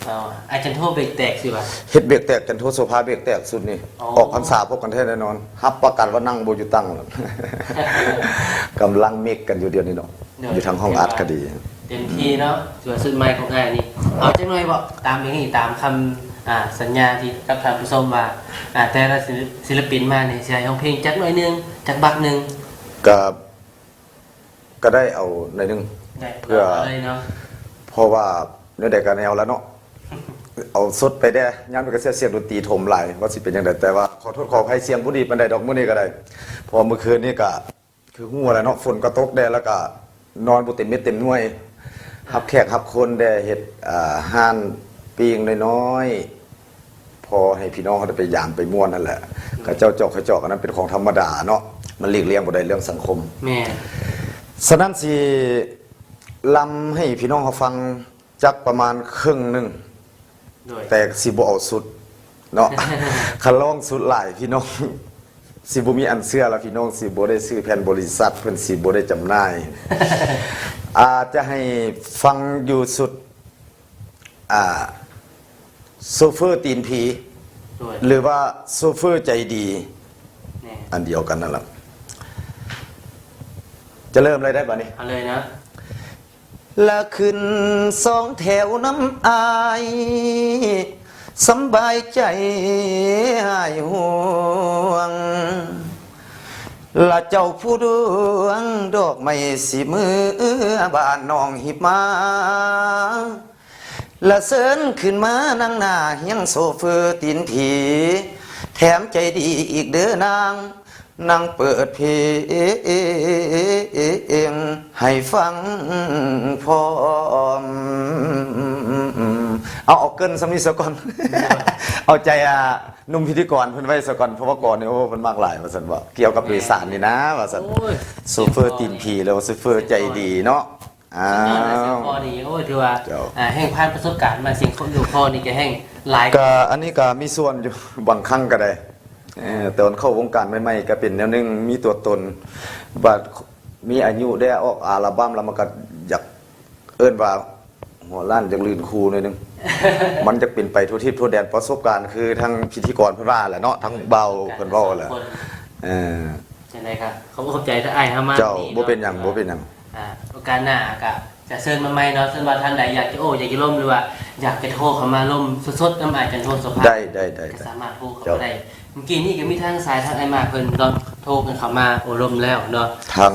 ອໍ ອ້າຍຈັນໂທເບກແຕກຊິວ່າ ເຮັດເບກແຕກ ຈັນໂທໂສພາເບກແຕກຊຸດນີ້. ອໍ ອອກພັນສາພົບກັນແທ້ແນ່ນອນ ຮັບປະກັນວ່ານັ່ງບໍ່ຢູ່ຕັ່ງ. ກຳລັງເມັກກັນຢູ່ດຽວນີ້ເນາະ ໂດຍ ຢູ່ທາງຫ້ອງອັດກໍດີ ເຕັມທີ່ເນາະ. ຖືວ່າຊຸດໃໝ່ຂອງອ້າຍນີ້ ເອົາຈັກໜ່ອຍເບາະ ຕາມເພງນີ້ ຕາມຄຳ ອ່າ ສັນຍາທີ່ກັບທ່ານຜູ້ຊົມວ່າ ອ່າ ແຕ່ລະສິລະ ສິລະປິນມານີ້ ຊິໃຫ້ຮ້ອງເພງຈັກໜ້ອຍໜຶ່ງ ຈັກບັກໜຶ່ງ. ກໍ ກໍໄດ້ເອົາໜ້ອຍໜຶ່ງ ໄດ້ ເພື່ອ ເອົາເລີຍເນາະ ເພາະວ່າແນວໃດກໍແນວລະເນາະ ເອົາສົດໄປແດ່ ຍາມນີ້ກໍເສຍສຽງດົນຕີຖົມຫຼາຍ ວ່າຊິເປັນຈັ່ງໃດ. ແຕ່ວ່າຂໍໂທດຂໍອະໄພ ສຽງບໍ່ດີປານໃດດອກມື້ນີ້ກໍໄດ້ ເພາະວ່າມື້ຄືນນີ້ກໍ ຄືຮູ້ແຫຼະເນາະ ຝົນກໍຕົກແດ່ ແລ້ວກໍນອນບໍ່ເຕັມເມັດເຕັມໜ່ວຍ ຮັບແຂກຮັບຄົນແດ່ ເຮັດ ອ່າ ຮ້ານປີ້ງນ້ອຍໆ ພໍໃຫ້ພີ່ນ້ອງເຮົາໄດ້ໄປຢາມໄປມ່ວນຫັ້ນແຫຼະ. ເຂົາເຈົ້າຈອກເຂົາຈອກ ອັນນັ້ນເປັນຂອງທຳມະດາເນາະ ມັນຫຼີກລ່ຽງບໍ່ໄດ້ເລື່ອງສັງຄົມ. ແມ່ນ. ສະນັ້ນຊິລຳໃຫ້ພີ່ນ້ອງເຮົາຟັງ ຈັກປະມານເຄິ່ງໜຶ່ງ ໂດຍ ແຕ່ຊິບໍ່ເອົາສຸດເນາະ ຄັນຮ້ອງສຸດຫຼາຍພີ່ນ້ອງຊິບໍ່ມີອັນເຊື່ອ ແລ້ວພີ່ນ້ອງຊິບໍ່ໄດ້ຊື້ແຜ່ນບໍລິສັດ ເພິ່ນຊິບໍ່ໄດ້ຈຳໜ່າຍ. ອາດຈະໃຫ້ຟັງຢູ່ສຸດ ອ່າ ໂຊເຟີຕີນຜີ ໂດຍ ຫຼືວ່າໂຊເຟີໃຈດີ ແມ່ນ ອັນດຽວກັນນັ້ນລະ. ຈະເລີ່ມເລີຍໄດ້ບາດນີ້? ເອົາເລີຍນະ. ລະຂຶ້ນສອງແຖວນຳອ້າຍ ສຳບາຍໃຈຫາຍຫ່ວງ ລະເຈົ້າຜູ້ດວງດອກໄມ້ ຊິເມືອບ້ານນ້ອງຮີບມາ ລະເຊີນຂຶ້ນມານັ່ງໜ້າຮຽງໂຊເຟີຕີນຜີ ແຖມໃຈດີອີກເດີນາງ ນັ່ງເປີດເພງໃຫ້ຟັງພ້ອມ. ເອົາ ເອົາເກີ່ນສ່ຳນີ້ສາກ່ອນ ເອົາໃຈ ອ່າ ໜຸ່ມພິທີກອນເພິ່ນໄວ້ສາກ່ອນ ເພາະວ່າກ່ອນນີ້ ໂອ້ ເພິ່ນມັກຫຼາຍວ່າຊັ້ນເບາະ ກ່ຽວກັບໂດຍສານນີ້ນະວ່າຊັ້ນ. ໂອ້ຍ ໂຊເຟີຕີນຜີ ຫຼືວ່າໂຊເຟີໃຈດີເນາະ. ອ້າວ ສຸດຍອດເລີຍ ເຈົ້າ ພໍ່ນີ້ ໂອ້ຍ ຖືວ່າ ເຈົ້າ ອ່າ ແຮ່ງຜ່ານປະສົບການມາ ເສຍງຄົນຢູ່ພໍ່ນີ້ກໍແຮ່ງຫຼາຍ ກໍອັນນີ້ກໍມີສ່ວນຢູ່ ບາງຄັ້ງກໍໄດ້ ເອີ ຕອນເຂົ້າວົງການໃໝ່ໆ ກໍເປັນແນວໜຶ່ງ ມີຕົວຕົນ ບາດມີອາຍຸໄດ້ອອກອັລະບັ້ມແລ້ວ ມັນກໍຢາກ ເອີ້ນວ່າຫົວລ້ານ ຢາກລື່ນຄູໜ້ອຍໜຶ່ງ ມັນຢາກເປັນໄປທົ່ວທິດທົ່ວແດນ ປະສົບການຄືທາງພິທີກອນເພິ່ນວ່າແຫຼະເນາະ ທາງບ່າວເພິ່ນເວົ້າແຫຼະ. ເອີ ຈັ່ງໃດກໍຂອບອົກຂອບໃຈທາງອ້າຍເຮົາມາ ເຈົ້າ ນີ້ເນາະ ບໍ່ເປັນຫຍັງ ບໍ່ເປັນຫຍັງ. ອ່າ ໂອກາດໜ້າກໍຈະເຊີນມາໃໝ່ເນາະ ເຊີນວ່າທ່ານໃດຢາກຈະໂອ້ ຢາກຈະລົມ ຫຼືວ່າຢາກຈະໂທເຂົ້າມາລົມສົດໆນຳອ້າຍຈັນໂທ ໂສພາ ໄດ້ ໄດ້ ໄດ້ ກໍສາມາດໂທເຂົ້າມາໄດ້. ເມື່ອກີ້ນີ້ກໍມີທາງສາຍທາງອ້າຍມາກເພິ່ນເນາະ ໂທກັນເຂົ້າມາໂອ້ລົມແລ້ວເນາະ ທາງ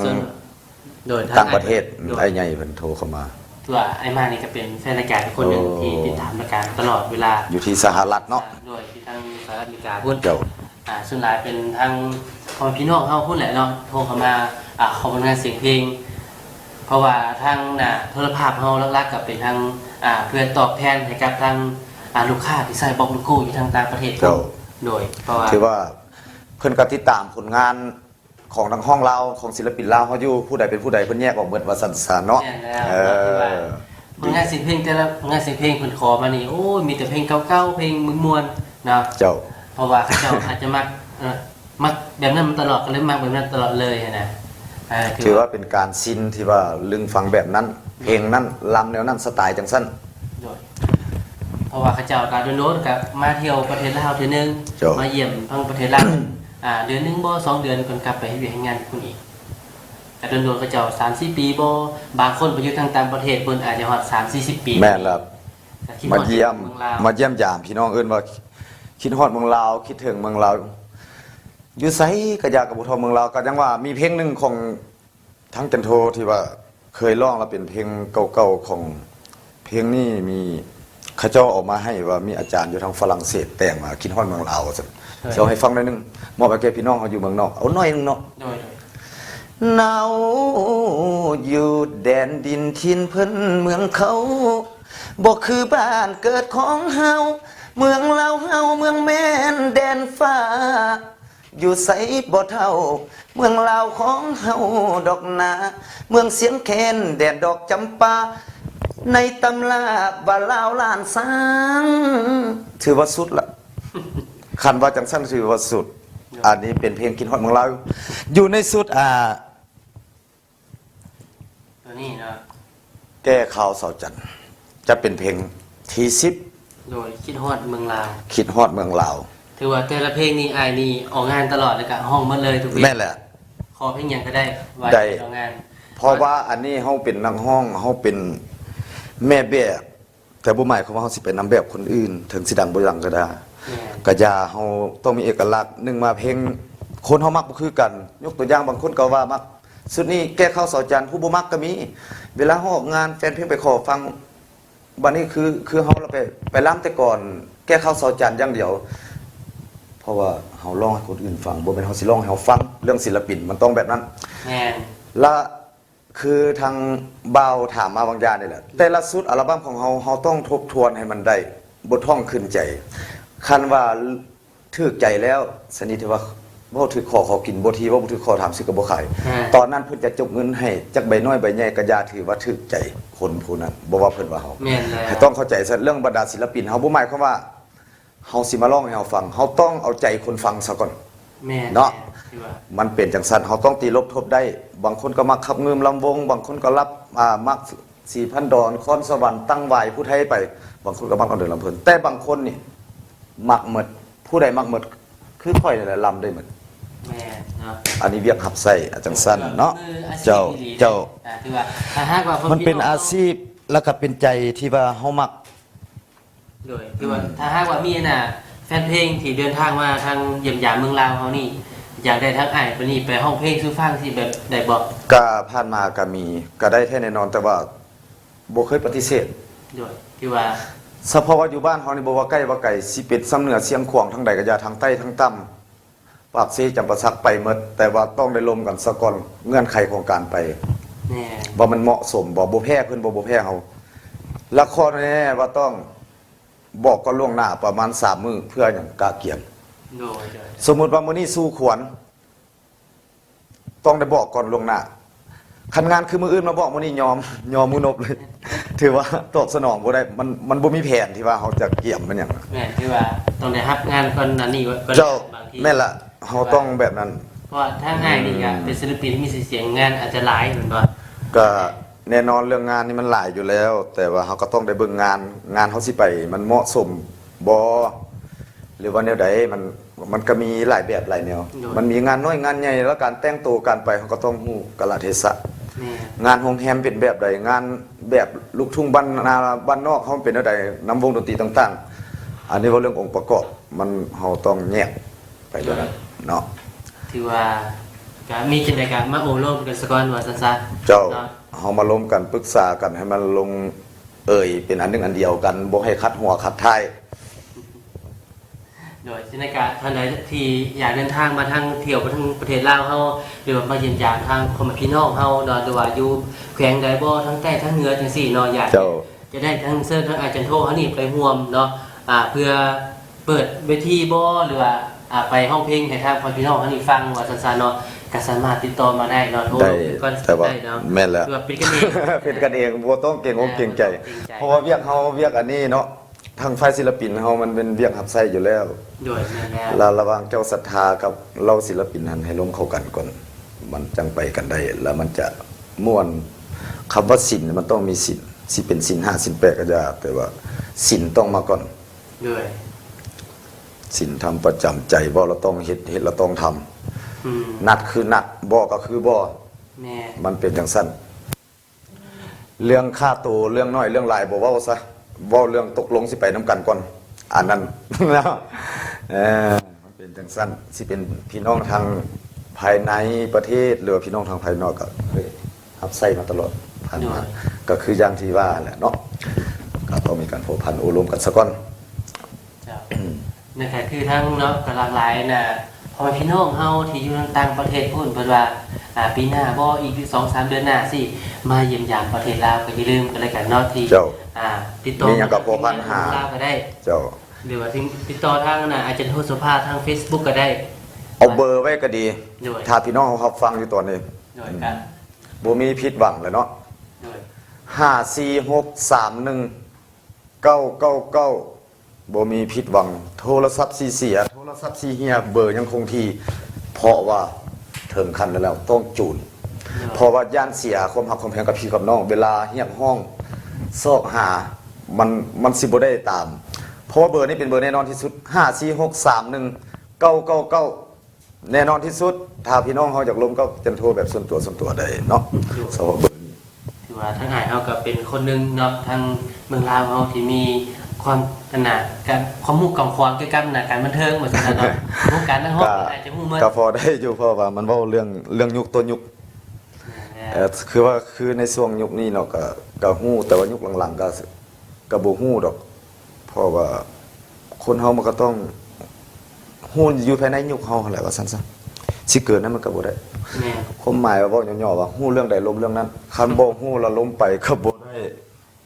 ໂດຍ ທາງຕ່າງປະເທດ ໂດຍ ອ້າຍໃຫຍ່ເພິ່ນໂທເຂົ້າມາ ຖືວ່າອ້າຍມາກນີ້ກໍເປັນແຟນລາຍການຄົນໜຶ່ງ ໂອ້ ທີ່ຕິດຕາມລາຍການຕະຫຼອດເວລາ ຢູ່ທີ່ສະຫະລັດເນາະ ໂດຍ ທີ່ທາງສະຫະລັດອາເມລິກາພຸ້ນ ເຈົ້າ. ອ່າ ສ່ວນຫຼາຍເປັນທາງພໍ່ແມ່ພີ່ນ້ອງເຮົາພຸ້ນແຫຼະເນາະ ໂທເຂົ້າມາ ອ່າ ຂໍຜົນງານສຽງເພງ ເພາະວ່າທາງໜ້າໂທລະພາບເຮົາຫຼັກໆກໍເປັນທາງ ອ່າ ເພື່ອຕອບແທນໃຫ້ກັບທາງ ອ່າ ລູກຄ້າທີ່ໃຊ້ບລັອກໂລໂກ້ຢູ່ທາງຕ່າງປະເທດ ເຈົ້າ ໂດຍ ເພາະວ່າ ຖືວ່າເພິ່ນກໍຕິດຕາມຜົນງານຂອງທາງຫ້ອງລາວ ຂອງສິລະປິນລາວເຮົາຢູ່ ຜູ້ໃດເປັນຜູ້ໃດ ເພິ່ນແຍກອອກເບິດວ່າຊັ້ນຊະເນາະ. ແມ່ນແລ້ວ ເອີ ເນາະ ຖືວ່າ ຜົນງານສຽງເພງ ແຕ່ລະຜົນງານສຽງເພງເພິ່ນຂໍມານີ້ ໂອ້ຍ ມີແຕ່ເພງເກົ່າໆ ເພງມ່ວນໆ ເນາະ ເຈົ້າ. ເພາະວ່າເຂົາເຈົ້າອາດຈະມັກ ເອີ ມັກແບບນັ້ນມາຕະຫຼອດ ກໍເລີຍມັກແບບນັ້ນຕະຫຼອດເລີຍຫັ້ນນະ. ເອີ ຖື ຖືວ່າເປັນການຊິນທີ່ວ່າລຶ້ງຟັງແບບນັ້ນ ເພງນັ້ນ ລຳແນວນັ້ນ ສະໄຕຈັ່ງຊັ້ນ ໂດຍ. ເພາະວ່າເຂົາເຈົ້າກໍດົນໆ ກໍມາທ່ຽວປະເທດລາວເທື່ອໜຶ່ງ ເຈົ້າ ມາຢ້ຽມທາງປະເທດລາວ ອ່າ ເດືອນໜຶ່ງບໍ່ ສອງເດືອນ ເພິ່ນກັບໄປເຮັດວຽກເຮັດງານຢູ່ພຸ້ນອີກ. ກະດົນໆ ເຂົາເຈົ້າສາມສີ່ປີບໍ່ ບາງຄົນໄປຢູ່ທາງຕ່າງປະເທດ ເພິ່ນອາດຈະຮອດສາມສີ່ສິບປີ. ແມ່ນແລ້ວ ມາຢ້ຽມ ມາຢ້ຽມຢາມພີ່ນ້ອງ ເອີ້ນວ່າຄິດຮອດເມືອງລາວ ຄິດເຖິງເມືອງລາວ ຢູ່ໃສກະຢາກກະບໍ່ເທົ່າເມືອງລາວ. ກະຍັງວ່າມີເພງໜຶ່ງຂອງທາງຈັນໂທທີ່ວ່າເຄີຍຮ້ອງ ລະເປັນເພງເກົ່າໆ ຂອງ ເພງນີ້ມີ ເຂົາເຈົ້າເອົາມາໃຫ້ວ່າມີອາຈານຢູ່ທາງຝຣັ່ງເສດແຕ່ງມາ ຄິດຮອດເມືອງລາວວ່າຊັ້ນ. ເອີ ຊິເອົາໃຫ້ຟັງໜ້ອຍໜຶ່ງ ມອບໃຫ້ແກ່ພີ່ນ້ອງເຮົາຢູ່ເມືອງນອກ ເອົາໜ້ອຍໜຶ່ງເນາະ. ໂດຍ ໂດຍ. ເນົາຢູ່ແດນດິນຖິ່ນເພິ່ນເມືອງເຂົາ ບໍ່ຄືບ້ານເກີດຂອງເຮົາ ເມືອງລາວເຮົາເມືອງແມ່ນແດນຟ້າ ຢູ່ໃສບໍ່ເທົ່າເມືອງລາວຂອງເຮົາດອກນາ ເມືອງຊຽງແຄນແດນດອກຈຳປາ ໃນຕຳລາວ່າລາວລ້ານຊ້າງ ຖືວ່າສຸດລະ. ຄັນວ່າຈັ່ງຊັ້ນຖືວ່າສຸດ. ໂດຍ ອັນນີ້ເປັນເພງຄິດຮອດເມືອງລາວ ຢູ່ໃນຊຸດ ອ່າ ຕົວນີ້ເນາະ ແກ້ຄາວເສົາຈັນ ຈະເປັນເພງທີສິບ ໂດຍ ຄິດຮອດເມືອງລາວ ຄິດຮອດເມືອງລາວ. ຖືວ່າແຕ່ລະເພງນີ້ ອ້າຍນີ້ອອກງານຕະຫຼອດ ແລ້ວກະຮ້ອງໝົດເລີຍທຸກເພງ. ແມ່ນແຫຼະ. ຂໍເພງຫຍັງກະໄດ້ ໄດ້ ວ່າເຮັດອອກງານ ເພາະວ່າອັນນີ້ເຮົາເປັນນັກຮ້ອງ ເຮົາເປັນແມ່ແບບ ແຕ່ບໍ່ໝາຍຄວາມວ່າເຮົາຊິໄປນຳແບບຄົນອື່ນ ເຖິງຊິດັງບໍ່ດັງກະໄດ້. ແມ່ນ. ກະຢ່າ ເຮົາຕ້ອງມີເອກະລັກ. ໜຶ່ງມາເພງ ຄົນເຮົາມັກບໍ່ຄືກັນ. ຍົກຕົວຢ່າງ ບາງຄົນກະວ່າມັກຊຸດນີ້ ແກ້ຄາວເສົາຈັນ ຜູ້ບໍ່ມັກກະມີ. ເວລາເຮົາອອກງານ ແຟນເພງໄປຂໍຟັງ ບາດນີ້ຄື ຄືເຮົາລະໄປ ໄປລຳແຕ່ກ່ອນ ແກ້ຄາວເສົາຈັນຢ່າງດຽວ ເພາະວ່າເຮົາຮ້ອງໃຫ້ຄົນອື່ນຟັງ ບໍ່ແມ່ນເຮົາຊິຮ້ອງໃຫ້ເຮົາຟັງ. ເລື່ອງສິນລະປິນມັນຕ້ອງແບບນັ້ນ. ແມ່ນ. ລະ ຄືທາງບ່າວຖາມມາບາງຢ່າງນີ້ແຫຼະ ແຕ່ລະຊຸດອັລະບັມຂອງເຮົາ ເຮົາຕ້ອງທົບທວນໃຫ້ມັນໄດ້ ບົດຮ້ອງຂຶ້ນໃຈ. ຄັນວ່າຖືກໃຈແລ້ວ ຊະນິດທີ່ວ່າເວົ້າຖືກຂໍ ຂໍກິນບໍ່ຖີ່ ເວົ້າບໍ່ຖືກຂໍຖາມຊື້ກະບໍ່ຂາຍ. ອາ ຕອນນັ້ນເພິ່ນຈະຈົກເງິນໃຫ້ຈັກໃບນ້ອຍໃບໃຫຍ່ກະຢ່າຖືວ່າຖືກໃຈຄົນຜູ້ນັ້ນ ບໍ່ວ່າເພິ່ນວ່າເຮົາ. ແມ່ນແລ້ວ. ໃຫ້ຕ້ອງເຂົ້າໃຈ ເລື່ອງບັນດາສິນລະປິນເຮົາ ບໍ່ໝາຍຄວາມວ່າ ເຮົາຊິມາຮ້ອງໃຫ້ເຮົາຟັງ ເຮົາຕ້ອງເອົາໃຈຄົນຟັງສາກ່ອນ. ແມ່ນ ເນາະ ແມ່ນ ຄືວ່າ ມັນເປັນຈັ່ງຊັ້ນ ເຮົາຕ້ອງຕີລົບທົບໄດ້. ບາງຄົນກະມັກຂັບງື່ມລຳວົງ ບາງຄົນກະລັບ ອາ ມັກສີພັນດອນ ຄອນສະຫວັນ ຕັ້ງຫວາຍ ຜູ້ໄທໄປ. ບາງຄົນກະມັກລຳເດີນລຳເພີນ ແຕ່ບາງຄົນນີ້ມັກໝົດ. ຜູ້ໃດມັກໝົດ ຄືຂ້ອຍນີ້ແຫຼະ ລຳໄດ້ໝົດ. ແມ່ນເນາະ. ອັນນີ້ວຽກຮັບໃຊ້ ອາ ຈັ່ງຊັ້ນເນາະ. ເຈົ້າ ເຈົ້າ ອາ ຖືວ່າ ຖ້າຫາກວ່າ ມັນເປັນອາຊີບ ແລ້ວກະເປັນໃຈທີ່ວ່າເຮົາມັກ. ໂດຍ ຄືວ່າ ອືມ ຖ້າຫາກວ່າມີ ອັນນ່າ ແຟນເພງທີ່ເດີນທາງມາທາງຢ້ຽມຢາມເມືອງລາວເຮົານີ້ ຢາກໄດ້ທາງອ້າຍຄົນນີ້ໄປຮ້ອງເພງສູ່ຟັງ ຊິແບບໄດ້ບໍ່? ກະຜ່ານມາກະມີ ກະໄດ້ແທ້ແນ່ນອນ ແຕ່ວ່າບໍ່ເຄີຍປະຕິເສດ. ໂດຍ ຄືວ່າ ສະເພາະວ່າຢູ່ບ້ານເຮົານີ້ ບໍ່ວ່າໃກ້ວ່າໄກ ຊິເປັນຊຳເໜືອຊຽງຂວາງ ທາງໃດກະຢ່າ ທາງໃຕ້ທາງຕ່ຳ ປາກເຊ ຈຳປາສັກ ໄປໝົດ ແຕ່ວ່າຕ້ອງໄດ້ລົມກັນສາກ່ອນ ເງື່ອນໄຂຂອງການໄປ. ແມ່ນ. ວ່າມັນເໝາະສົມບໍ່ ບໍ່ແພ້ເພິ່ນບໍ່ ບໍ່ແພ້ເຮົາ. ລະຂໍ້ແນ່ວ່າຕ້ອງບອກກ່ອນລ່ວງໜ້າປະມານສາມມື້ ເພື່ອຫຍັງ? ກະກຽມ. ໂດຍ ໂດຍ. ສົມມຸດວ່າມື້ນີ້ສູ່ຂວັນ ຕ້ອງໄດ້ບອກກ່ອນລ່ວງໜ້າ. ຄັນງານຄືມື້ອື່ນມາບອກມື້ນີ້ຍອມ ຍອມມືນົບເລີຍ. ຖືວ່າຕອບສະໜອງບໍ່ໄດ້ ມັນ ມັນບໍ່ມີແຜນທີ່ວ່າເຮົາຈະກຽມແມ່ນຫຍັງ. ແມ່ນ ຄືວ່າຕ້ອງໄດ້ຮັບງານກ່ອນອັນນີ້ກ່ອນ. ເຈົ້າ ບາງທີ ແມ່ນລະ ເຮົາຕ້ອງແບບນັ້ນ. ເພາະວ່າທາງອ້າຍນີ້ກະ ອືມ ເປັນສິນລະປິນມີຊື່ສຽງ ງານອາດຈະຫຼາຍແມ່ນບໍ່? ກະແນ່ນອນເລື່ອງງານນີ້ມັນຫຼາຍຢູ່ແລ້ວ ແຕ່ວ່າເຮົາກະຕ້ອງໄດ້ເບິ່ງງານ ງານເຮົາຊິໄປມັນເໝາະສົມ ບໍ່ ຫຼືວ່າແນວໃດ ມັນ ມັນກະມີຫຼາຍແບບຫຼາຍແນວ. ໂດຍ. ມັນມີງານນ້ອຍງານໃຫຍ່ ແລ້ວການແຕ່ງໂຕການໄປ ເຮົາກະຕ້ອງຮູ້ກາລະເທສະ. ແມ່ນ. ງານໂຮງແຮມເປັນແບບໃດ ງານແບບລູກທຸ່ງບ້ານນາ ບ້ານນອກເຮົາເປັນແນວໃດ ນຳວົງດົນຕີຕ່າງໆ ອັນນີ້ເວົ້າເລື່ອງອົງປະກອບ ມັນ ເຮົາຕ້ອງແຍກໄປໂດຍນັ້ນເນາະ. ຖືວ່າກະມີຈັ່ງໃດກະມາໂອ້ລົມກັນສາກ່ອນວ່າຊັ້ນຊະ. ເຈົ້າ. ເນາະ. ເຮົາມາລົມກັນປຶກສາກັນໃຫ້ມັນລົງເອີຍເປັນອັນໜຶ່ງອັນດຽວກັນ ບໍ່ໃຫ້ຂັດຫົວຂັດທ້າຍ. ໂດຍ ສະນັ້ນກະທ່ານໃດທີ່ຢາກເດີນທາງມາທາງ ທ່ຽວມາທາງປະເທດລາວເຮົາ ຫຼືວ່າມາຢ້ຽມຢາມທາງພໍ່ແມ່ພີ່ນ້ອງເຮົາເນາະ ຫຼືວ່າຢູ່ແຂວງໃດບໍ່ ທາງໃຕ້ທາງເໜືອຈັ່ງຊີ້ເນາະ ຢາກ ເຈົ້າ ຈະໄດ້ທາງເຊີນທາງອາຈານໂທເຮົານີ້ໄປຮ່ວມເນາະ ອ່າ ເພື່ອ ເປີດເວທີບໍ່ ຫຼືວ່າ ອ່າ ໄປຮ້ອງເພງໃຫ້ທາງພໍ່ແມ່ພີ່ນ້ອງເຮົານີ້ຟັງວ່າຊັ້ນຊະເນາະ ກະສາມາດຕິດຕໍ່ມາໄດ້ເນາະ ໂທລົມກັນກ່ອນ ແຕ່ວ່າ ໄດ້ເນາະ ແມ່ນແລ້ວ ຄືວ່າເປັນກັນເອງ ເປັນກັນເອງ ບໍ່ຕ້ອງເກງອົກເກງໃຈ ເພາະວ່າວຽກເຮົາ ວຽກອັນນີ້ເນາະ ທາງຝ່າຍສິນລະປິນເຮົາມັນເປັນວຽກຮັບໃຊ້ຢູ່ແລ້ວ. ໂດຍ ແມ່ນແລ້ວ ລະ ລະຫວ່າງເຈົ້າສັດທາກັບເຫຼົ່າສິນລະປິນຫັ້ນ ໃຫ້ລົມເຂົ້າກັນກ່ອນ ມັນຈັ່ງໄປກັນໄດ້ ລະມັນຈະມ່ວນ. ຄຳວ່າສິນມັນຕ້ອງມີສິນ ຊິເປັນສິນຫ້າສິນແປດກະຢ່າ ແຕ່ວ່າສິນຕ້ອງມາກ່ອນ. ໂດຍ ສິນທຳປະຈຳໃຈ ເວົ້າລະຕ້ອງເຮັດ ເຮັດລະຕ້ອງທຳ. ອືມ ນັດຄືນັດ ບໍ່ກະຄືບໍ່. ແມ່ນ ມັນເປັນຈັ່ງຊັ້ນ. ເລື່ອງຄ່າໂຕ ເລື່ອງນ້ອຍເລື່ອງຫຼາຍບໍ່ເວົ້າຊະ ເວົ້າເລື່ອງຕົກລົງຊິໄປນຳກັນກ່ອນ ອັນນັ້ນເນາະ. ເອີ ມັນເປັນຈັ່ງຊັ້ນ ຊິເປັນພີ່ນ້ອງທາງພາຍໃນປະເທດ ຫຼືວ່າພີ່ນ້ອງທາງພາຍນອກ ກະເຄີຍຮັບໃຊ້ມາຕະຫຼອດຜ່ານມາ ໂດຍ ກະຄືຢ່າງທີ່ວ່າແຫຼະເນາະ ກະຕ້ອງມີການພົວພັນໂອ້ລົມກັນສາກ່ອນ. ເຈົ້າ ນັ້ນກະຄືທາງເນາະ ກະຫຼາກຫຼາຍນະ ພໍ່ແມ່ພີ່ນ້ອງເຮົາທີ່ຢູ່ທາງຕ່າງປະເທດພຸ້ນ ເພິ່ນວ່າ ອ່າ ປີໜ້າບໍ່ ອີກສອງສາມເດືອນໜ້າຊິມາຢ້ຽມຢາມປະເທດລາວ ກະຢ່າລືມກັນແລ້ວກັນເນາະ ທີ່ ເຈົ້າ ອ່າ ຕິດຕໍ່ ມີຫຍັງກະພົວພັນຫາລາວກະໄດ້. ເຈົ້າ ຫຼືວ່າຕິດຕໍ່ທາງ ອ່າ ອາຈານໂທດໂສພາທາງເຟສບຸກກະໄດ້ ເອົາເບີໄວ້ກະດີ. ໂດຍ ຖ້າພີ່ນ້ອງເຮົາຮັບຟັງຢູ່ຕອນນີ້ ໂດຍ ກະ ບໍ່ມີຜິດຫວັງແຫຼະເນາະ. ໂດຍ ຫ້າສີ່ຫົກສາມໜຶ່ງເກົ້າເກົ້າເກົ້າ ບໍ່ມີຜິດຫວັງ. ໂທລະສັບຊິເສຍ ໂທລະສັບຊິເຫຍ ເບີຍັງຄົງທີ່ ເພາະວ່າເຖິງຂັ້ນນັ້ນແລ້ວ ຕ້ອງຈູນ. ເພາະວ່າຢ້ານເສຍຄວາມຮັກຄວາມແພງກັບພີ່ກັບນ້ອງ ເວລາຮຽກຮ້ອງຊອກຫາ ມັນ ມັນຊິບໍ່ໄດ້ຕາມ. ເພາະວ່າເບີນີ້ເປັນເບີແນ່ນອນທີ່ສຸດ ຫ້າສີ່ຫົກສາມໜຶ່ງເກົ້າເກົ້າເກົ້າ ແນ່ນອນທີ່ສຸດ. ຖ້າພີ່ນ້ອງເຮົາຢາກລົມກັບຈັນໂທແບບສ່ວນຕົວ ສ່ວນຕົວໄດ້ເນາະ ສະເພາະເບີນີ້. ຖືວ່າທາງອ້າຍເຮົາກໍເປັນຄົນໜຶ່ງເນາະ ທາງເມືອງລາວເຮົາທີ່ມີຄວາມ ອັນນ່າ ການ ຄວາມຮູ້ກວ້າງຂວາງກ່ຽວກັບ ອັນນ່າ ການບັນເທີງ ວ່າຊັ້ນຊະເນາະ. ຮູ້ການນັກຮ້ອງ ກໍ ອາດຈະຮູ້ໝົດ ກໍພໍໄດ້ຢູ່ ເພາະວ່າມັນເວົ້າເລື່ອງ ເລື່ອງຍຸກຕໍ່ຍຸກ. ແມ່ນແລ້ວ ເອີ ຄືວ່າ ຄືໃນຊ່ວງຍຸກນີ້ເນາະ ກໍ ກໍຮູ້ ແຕ່ວ່າຍຸກຫຼັງໆ ກໍ ກໍບໍ່ຮູ້ດອກ ເພາະວ່າຄົນເຮົາມັນກໍຕ້ອງຮູ້ຢູ່ພາຍໃນຍຸກເຮົາຫັ້ນແຫຼະ ວ່າຊັ້ນຊະ. ຊິເກີນນັ້ນມັນກໍບໍ່ໄດ້. ແມ່ນ. ຄວາມໝາຍວ່າເວົ້າຫຍໍ້ໆ ວ່າຮູ້ເລື່ອງໃດລົມເລື່ອງນັ້ນ ຄັນບໍ່ຮູ້ແລ້ວລົມໄປກໍບໍ່ໄດ້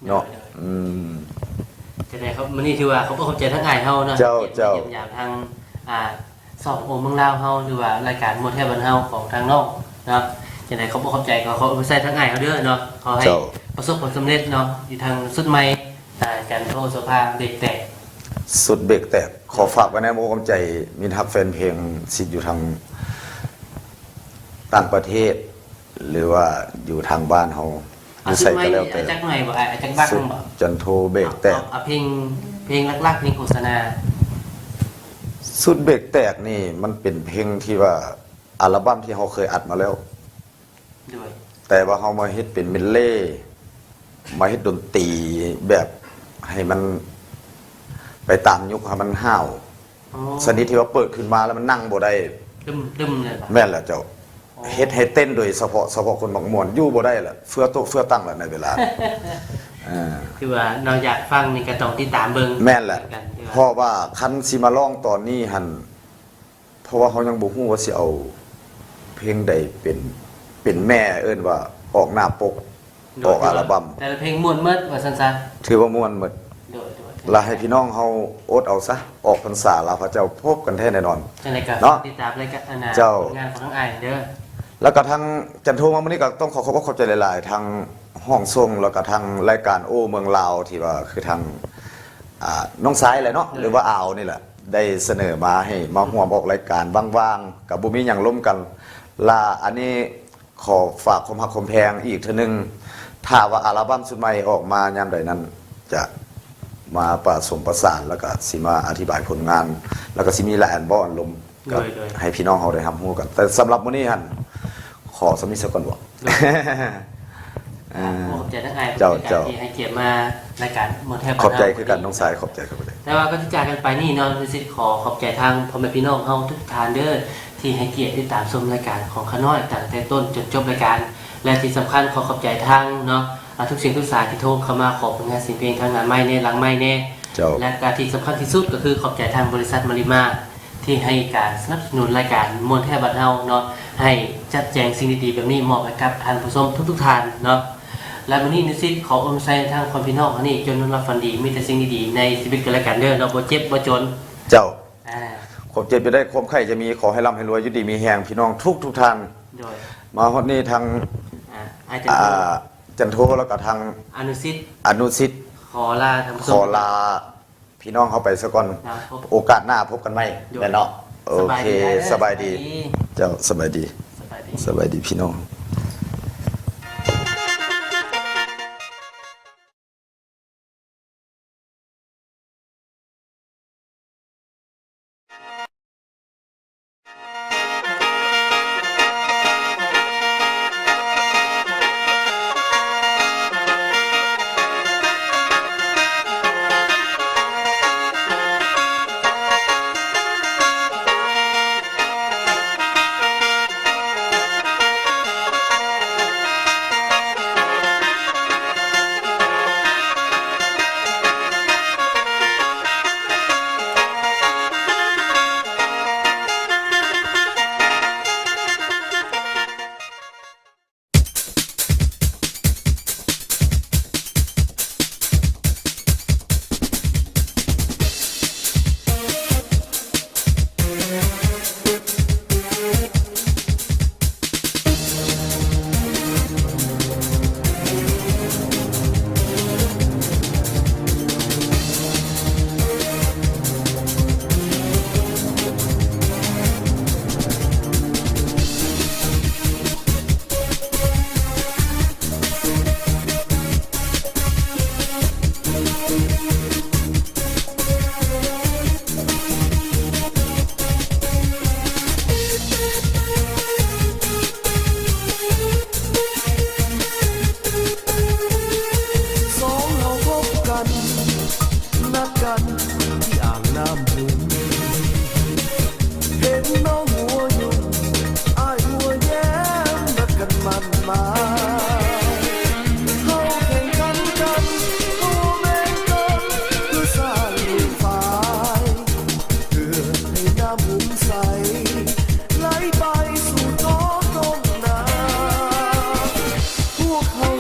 ເນາະ. ໂດຍໆ. ອືມ ຈັ່ງໃດ ມື້ນີ້ຖືວ່າຂອບອົກຂອບໃຈທາງອ້າຍເຮົາເນາະ ເຈົ້າ ທີ່ມາຢ້ຽມຢາມທາງ ອ່າ ຊ່ອງໂອເມືອງລາວເຮົາ ຫຼືວ່າລາຍການມ່ວນແທ້ບ້ານເຮົາຂອງທາງນ້ອງເນາະ. ຈັ່ງໃດຂອບອົກຂອບໃຈ ຂໍ ຂໍອວຍພອນໃສ່ທາງອ້າຍເຮົາເດີເນາະ ຂໍໃຫ້ ເຈົ້າ ປະສົບຜົນສຳເລັດເນາະ ຢູ່ທາງຊຸດໃໝ່ ອາ ຈັນໂທໂສພາເບກແຕກ ຊຸດເບກແຕກ. ຂໍຝາກໄວ້ໃນອ້ອມໃຈມິດຮັກແຟນເພງ ຊິຢູ່ທາງຕ່າງປະເທດ ຫຼືວ່າຢູ່ທາງບ້ານເຮົາ ຢູ່ໃສກໍແລ້ວແຕ່ ຊຸດໃໝ່ ອາ ຈັກໜ່ອຍບໍ່ ອາ ຈັກບັກບໍ່? ຈັນໂທເບກແຕກ ເອົາ ເອົາເພງ ເພງຫຼັກໆ ເພງໂຄສະນາ. ຊຸດເບກແຕກນີ້ ມັນເປັນເພງທີ່ວ່າ ອັລບັມທີ່ເຮົາເຄີຍອັດມາແລ້ວ ໂດຍ ແຕ່ວ່າເຮົາມາເຮັດເປັນເມດເລ ມາເຮັດດົນຕີແບບໃຫ້ມັນໄປຕາມຍຸກ ໃຫ້ມັນຫ້າວ. ອໍ ຊະນິດທີ່ວ່າເປີດຂຶ້ນມາແລ້ວມັນນັ່ງບໍ່ໄດ້ ຕຶ້ມໆ ເລີຍ. ແມ່ນແຫຼະເຈົ້າ. ອໍ ເຮັດໃຫ້ເຕັ້ນໂດຍສະເພາະ ສະເພາະຄົນມັກມ່ວນ ຢູ່ບໍ່ໄດ້ລະ ເຟືອໂຕະເຟືອຕັງລະໃນເວລາ ເອີ ຄືວ່າເນາະ ຢາກຟັງນີ້ກໍຕ້ອງຕິດຕາມເບິ່ງ. ແມ່ນແຫຼະ ຄືກັນ ເພາະວ່າຄັນຊິມາຮ້ອງຕອນນີ້ຫັ້ນ ເພາະວ່າເຮົາຍັງບໍ່ຮູ້ວ່າຊິເອົາເພງໃດເປັນ ເປັນແມ່ ເອີ້ນວ່າອອກໜ້າປົກ ໂດຍ ອອກອັລບັມ. ແຕ່ລະເພງມ່ວນໝົດວ່າຊັ້ນຊະ. ຖືວ່າມ່ວນໝົດ. ໂດຍໆ. ລະໃຫ້ພີ່ນ້ອງເຮົາອົດເອົາຊະ ອອກພັນສາລາວພະເຈົ້າ ພົບກັນແທ້ແນ່ນອນ. ຈັ່ງໃດກໍ ເນາະ ຕິດຕາມລາຍການ ອັນນ່າ ເຈົ້າ ຜົນງານຂອງອ້າຍເດີ. ລະກະທັງຈັນໂທມາມື້ນີ້ກໍຕ້ອງຂໍຂອບອົກຂອບໃຈຫຼາຍໆ ທັງຫ້ອງສົ່ງ ລະກະທັງລາຍການໂອເມືອງລາວ ທີ່ວ່າຄືທາງ ອ່າ ນ້ອງຊາຍແຫຼະເນາະ ໂດຍ ຫຼືວ່າອາວນີ້ແຫຼະ ໄດ້ສະເໜີມາໃຫ້ມາຮ່ວມອອກລາຍການ ວ່າງໆ ກໍບໍ່ມີຫຍັງລົມກັນ. ລະອັນນີ້ຂໍຝາກຄວາມຮັກຄວາມແພງອີກເທື່ອໜຶ່ງ ຖ້າວ່າອັລບັມຊຸດໃໝ່ອອກມາຍາມໃດນັ້ນ ຈະມາປະສົມປະສານ ແລ້ວກໍຊິມາອະທິບາຍຜົນງານ ແລ້ວກໍຊິມີຫຼາຍອັນເວົ້າອັນລົມ ກັບ ໂດຍໆ ໃຫ້ພີ່ນ້ອງເຮົາໄດ້ຮັບຮູ້ກັນ. ແຕ່ສຳລັບມື້ນີ້ຫັ້ນ ຂໍສ່ຳນີ້ສາກ່ອນເນາະ. ໂດຍ ອ່າ ຂອບໃຈທັງອ້າຍ ເຈົ້າ ເຈົ້າ ທີ່ໃຫ້ກຽດມາລາຍການມ່ວນແທ້ບ້ານເຮົາ ຂອບໃຈຄືກັນ ນ້ອງຊາຍ ຂອບໃຈ ຂອບໃຈ. ແຕ່ວ່າກ່ອນທີ່ຈາກກັນໄປນີ້ເນາະ ນິສິດຂໍຂອບໃຈທາງພໍ່ແມ່ພີ່ນ້ອງເຮົາທຸກທ່ານເດີ ທີ່ໃຫ້ກຽດຕິດຕາມຊົມລາຍການຂອງຂ້ານ້ອຍ ຕັ້ງແຕ່ຕົ້ນຈົນຈົບລາຍການ ແລະ ທີ່ສຳຄັນຂໍຂອບໃຈທາງເນາະ ອ່າ ທຸກສຽງທຸກສາຍທີ່ໂທເຂົ້າມາຂໍຜົນງານສຽງເພງທາງໜ້າໄມແນ່ ຫຼັງໄມແນ່ ເຈົ້າ ແລະ ກະທີ່ສຳຄັນທີ່ສຸດກໍຄືຂອບໃຈທາງບໍລິສັດມາລິມາ ທີ່ໃຫ້ການສະໜັບສະໜູນລາຍການມ່ວນແທ້ບ້ານເຮົາເນາະ ໃຫ້ຈັດແຈງສິ່ງດີໆແບບນີ້ມອບໃຫ້ກັບທ່ານຜູ້ຊົມທຸກໆທ່ານເນາະ. ແລະ ມື້ນີ້ນິສິດຂໍອວຍພອນໃສ່ທາງພໍ່ແມ່ພີ່ນ້ອງເຮົານີ້ ຈົ່ງນອນຫຼັບຝັນດີ ມີແຕ່ສິ່ງດີໆໃນຊີວິດກັນແລະກັນເດີເນາະ ບໍ່ເຈັບບໍ່ຈົນ. ເຈົ້າ ອ່າ ຄວາມເຈັບຢ່າໄດ້ ຄວາມໄຂ້ຢ່າມີ ຂໍໃຫ້ລ່ຳໃຫ້ລວຍ ຢູ່ດີມີແຮງ ພີ່ນ້ອງທຸກໆທ່ານ. ໂດຍ ມາຮອດນີ້ທາງ ອ່າ ອ້າຍຈັນໂທ ອ່າ ຈັນໂທ ແລ້ວກໍທາງອະນຸສິດ ອະນຸສິດ ຂໍລາທ່ານຜູ້ຊົມ ຂໍລາ ພີ່ນ້ອງເຮົາໄປສາກ່ອນ ໂອກາດໜ້າພົບກັນໃໝ່ ໂດຍ ແມ່ນເນາະ. ໂອເຄ ສະບາຍດີ ສະບາຍດີ ສະບາຍດີ ເຈົ້າ ສະບາຍດີ ສະບາຍດີ ສະບາຍດີພີ່ນ້ອງ. ພວກເຮົາ